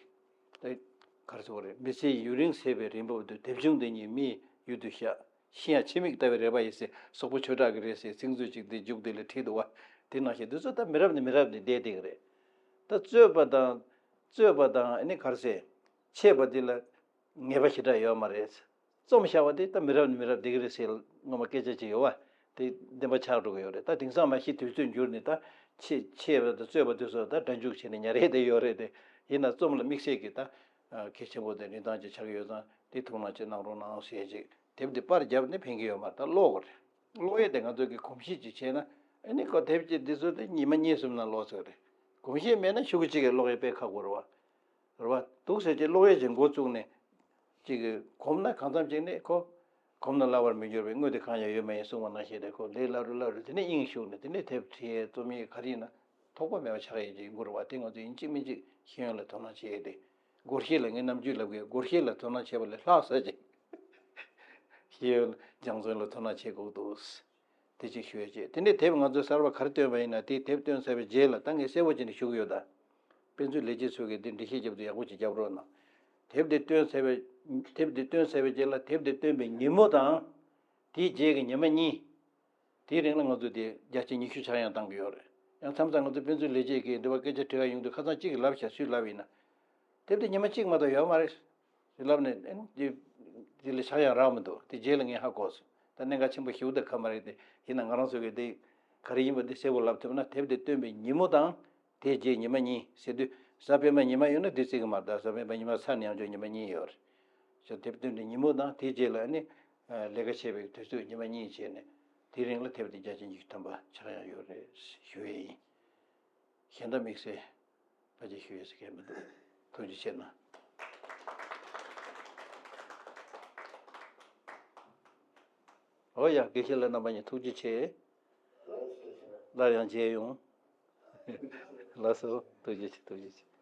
ད་ག་རེ་ཟེར་དགོས་རེད། མི་ཚེའི་ཡུན་རིང་ཟད་པའི་རིང་པོ་འདིར། དེབ་ཆུང་འདི་ཉིད་མིའི་ཡུལ་དུ་བཞག་ཤི་ཡང་ཕྱི་མིག་ལྟ་བའི་རེ་བ་ཡིས་ཟེར། སོག་པོ་ཆོས་གྲགས་ཀྱི་རེད་ཟེར། ཚིག་མཛོད་ཅིག་འདི་མཇུག་འདི་ལ་བྲིས་འདུག་བ། དེ་ནང་བཞིན་འདི་ཚོ་ད་མི་རབས་ནས་མི་རབས་ནས་འདས་བསྡད་ཀྱི་རེད། ད་རྩོད་པ་དང་རྩོད་པ་དང་ཨ་ནི་ག་རེ་ཟེར། འཆད་པ་འདི་ལ་ངེས་པ་ཞེ་དྲག་ཡོད་མ་རེད། རྩོམ་བཞག་པ་དེ་ད་མི་རབས་ནས་མི་རབས་འདས་ཀྱི་རེད་ཟེར་སྔོན་མ་སྐད་ཆ་ཅིག་ཡོད་བ། དེ་བདེན་པ་ཆགས་འགྲོ་གི་ཡོད་རེད། ད་དེང་སང་མ་གཞི་དུས་ཚོད་འགྱུར་ནས་ད་འཆད་འཆད་པ་དང་རྩོད་པ་དེ་ཚོ་ད་སྒྲ་འཇུག་བྱས་ནས་ཉར་ཡས་དེ་ཡོད་རེད་དེ། ཡིན་ན་རྩོམ་ལ་དམིགས་བསལ་གྱི་ད་གལ་ཆེན་པོ་དེ་རིན་ཐང་ཅིག་ཆགས་ཀྱི་ཡོད་ཙང་། དེ་ཐུགས་སྣང་ཅིག་གནང་རོགས་གནང་ཟེར་ཅིག་དེབ་འདི་པར་བརྒྱབ་ནས་ཕན་གྱི་ཡོད་མ་རེད། ད་ཀློག་དགོས་རེད། ཀློག་ཡས་དེ་ང་ཚོ་གི་གོམས་གཤིས་ཅིག་བྱས་ན། ཨ་ནི་ཁོ་དེབ་ཀྱི་འདི་ཚོ་དེ་ཉི་མ་གཉིས་གསུམ་ནང་ཀློག་ཚར་རེད། གོམས་གཤིས་མེད་ན་ཤོག་གུ་གཅིག་གིས་ཀློག་ཡས་དཔེ་ཁག་པོ་རེད་བ། རེད་བ། འདུག་ཟེར་གྱི་ཀློག་ཡས་ཀྱི་འགོ་བཙུགས་ནས་ཅིག་གོམས་ན། གང་འཚམ་ཅིག་ནས་ཁོ་གོམས་ན་སླ་བར་མི་འགྱུར་བའི་དངོས་དེ་གང་ཡང་ཡོད་མ་ཡིན་གསུངས་པ་ནང་བཞིན་རེད། ཁོ་ལས་སླ་རུ་སླ་རུ་དེ་ནས་དབྱིངས་ཞུགས་ནས། དེ་ནས་དེབ་བྲིས་ཡས་རྩོམ་ཡས་ག་རེ་ཡིན་ན་ཐོགས་པ་མེད་པ་ཆགས་ཡས་ཅིག་ཡོང་གི་རེད་བ། དེ་ང་ཚོ་ཡིན་གཅིག་མིན་གཅིག་ཤེས་ཡོན་ལ་དོ་སྣང་བྱེད་ཡས་དེ། སྒོར་གཞས་ལ་ངས་ནམ་རྒྱུན་ལབ་གི། སྒོར་གཞས་ལ་དོ་སྣང་བྱེད་པ་ལས་ལྷག་ས་ཅིག་ཤེས་ཡོན་སྦྱང་བརྩོན་ལ་དོ་སྣང་བྱེད་དགོས་འདུག་དེ་གཅིག་ཞུ་ཡ་བྱས། དེ་ནས་དེབ་ང་ཚོས་གསར་པ་ག་རེ་བཏོན་པ་ཡིན་ན། དེ་དེབ་བཏོན་ཚར་བའི་རྗེས་ལ། ད་ངས་གསལ་པོ་བྱས་ནས་ཞུ་གི་ཡོད། ད་དཔེ་མཛོད་ལས་བྱེད་ཚོ་གིས་དེ་འགྲེལ་བཤད་རྒྱབ་དུས་ཡག་པོ་ཅིག་རྒྱབ་རོགས་གནང་། དེབ་དེ་བཏོན་ཚར་བའི། དེབ་དེ་བཏོན་ཚར་བའི་རྗེས་ལ་དེབ་དེ་བཏོན་པའི་ཉིན་མོ་དང་། དེའི་རྗེས་ཀྱི་ཉི་མ་གཉིས། དེའི་རིང་ལ་ང་ཚོ་དེ་བརྒྱ་ཆ་ཉི་ཤུ་ཆག་ཡང་བཏང་གི་ཡོད་རེད། ཡང་མཚམས་མཚམས་ང་ཚོ་དཔེ་མཛོད་ལས་བྱེད་ཀྱིས་འདི་བ་སྐད་ཆ་དྲི་ག་ཡོང་དུས། ཁ་སང་གཅིག་གིས་ལབ་ཤག་སུས་ལབ་ཡིན་ན། དེབ་དེ་ཉི་མ་གཅིག་མ་གཏོགས་ཡོད་མ་རེད། དེ་ལབ་ནས། ཨ་ནི་དེ་དེ་ལས་ཆག་ཡང་རག་མི་འདུག་དེ་རྗེས་ལ་ངས་ཧ་གོ་སོང་། ད་གནད་འགག་ཆེན་པོ་ཞེ་པོ་འདུག་ག་མ་རེད་དེ། ཡིན་ན་ང་རང་ཚོ་གིས་དེ་ག་རེ་ཡིན་པ་དེ་གསལ་པོ་ལབ་ཐུབ་ན། དེབ་དེ་བཏོན་པའི་ཉིན་མོ་དང་དེའི་རྗེས་ཉི་མ་གཉིས་ཟེར་དུས། གཟའ་སྤེན་པ་ཉི་མ་ཡོད་ན་དེ་བརྩི་གི་མ་རེད། ད་གཟའ་སྤེན་པ་ཉི་མ་ཚར་ནས་ཡང་བསྐྱར་ཉི་མ་གཉིས་ཡོད་རེད། དེབ་བཏོན་པའི་ཉིན་མོ་དང་དེའི་རྗེས་ལ། ཨ་ནི་ལས་ཀ་བྱེད་པའི་དུས་ཚོད་ཉི་མ་གཉིས་བྱས་ནས། དེའི་རིང་ལ་དེབ་དེ་བརྒྱ་ཆ་ཉི་ཤུ་ཐམ་པ་ཆག་ཡང་ཡོད་རེད་ཞུ་ཡས་ཡིན། གཞན་དག་དམིགས་བསལ་ཕལ་ཆེར་ཞུ་ཡས་ཟེར་མཁན་མི་འདུག་ཐུགས་རྗེ་ཆེ་གནང་། འོ་ཡ། དགེ་བཤེས་ལགས་རྣམ་པ་གཉིས་ཐུགས་རྗེ་ཆེ། སླར་ཡང་མཇལ་ཡོང་། ལགས་སོ། ཐུགས་རྗེ་ཆེ། ཐུགས་རྗེ་ཆེ།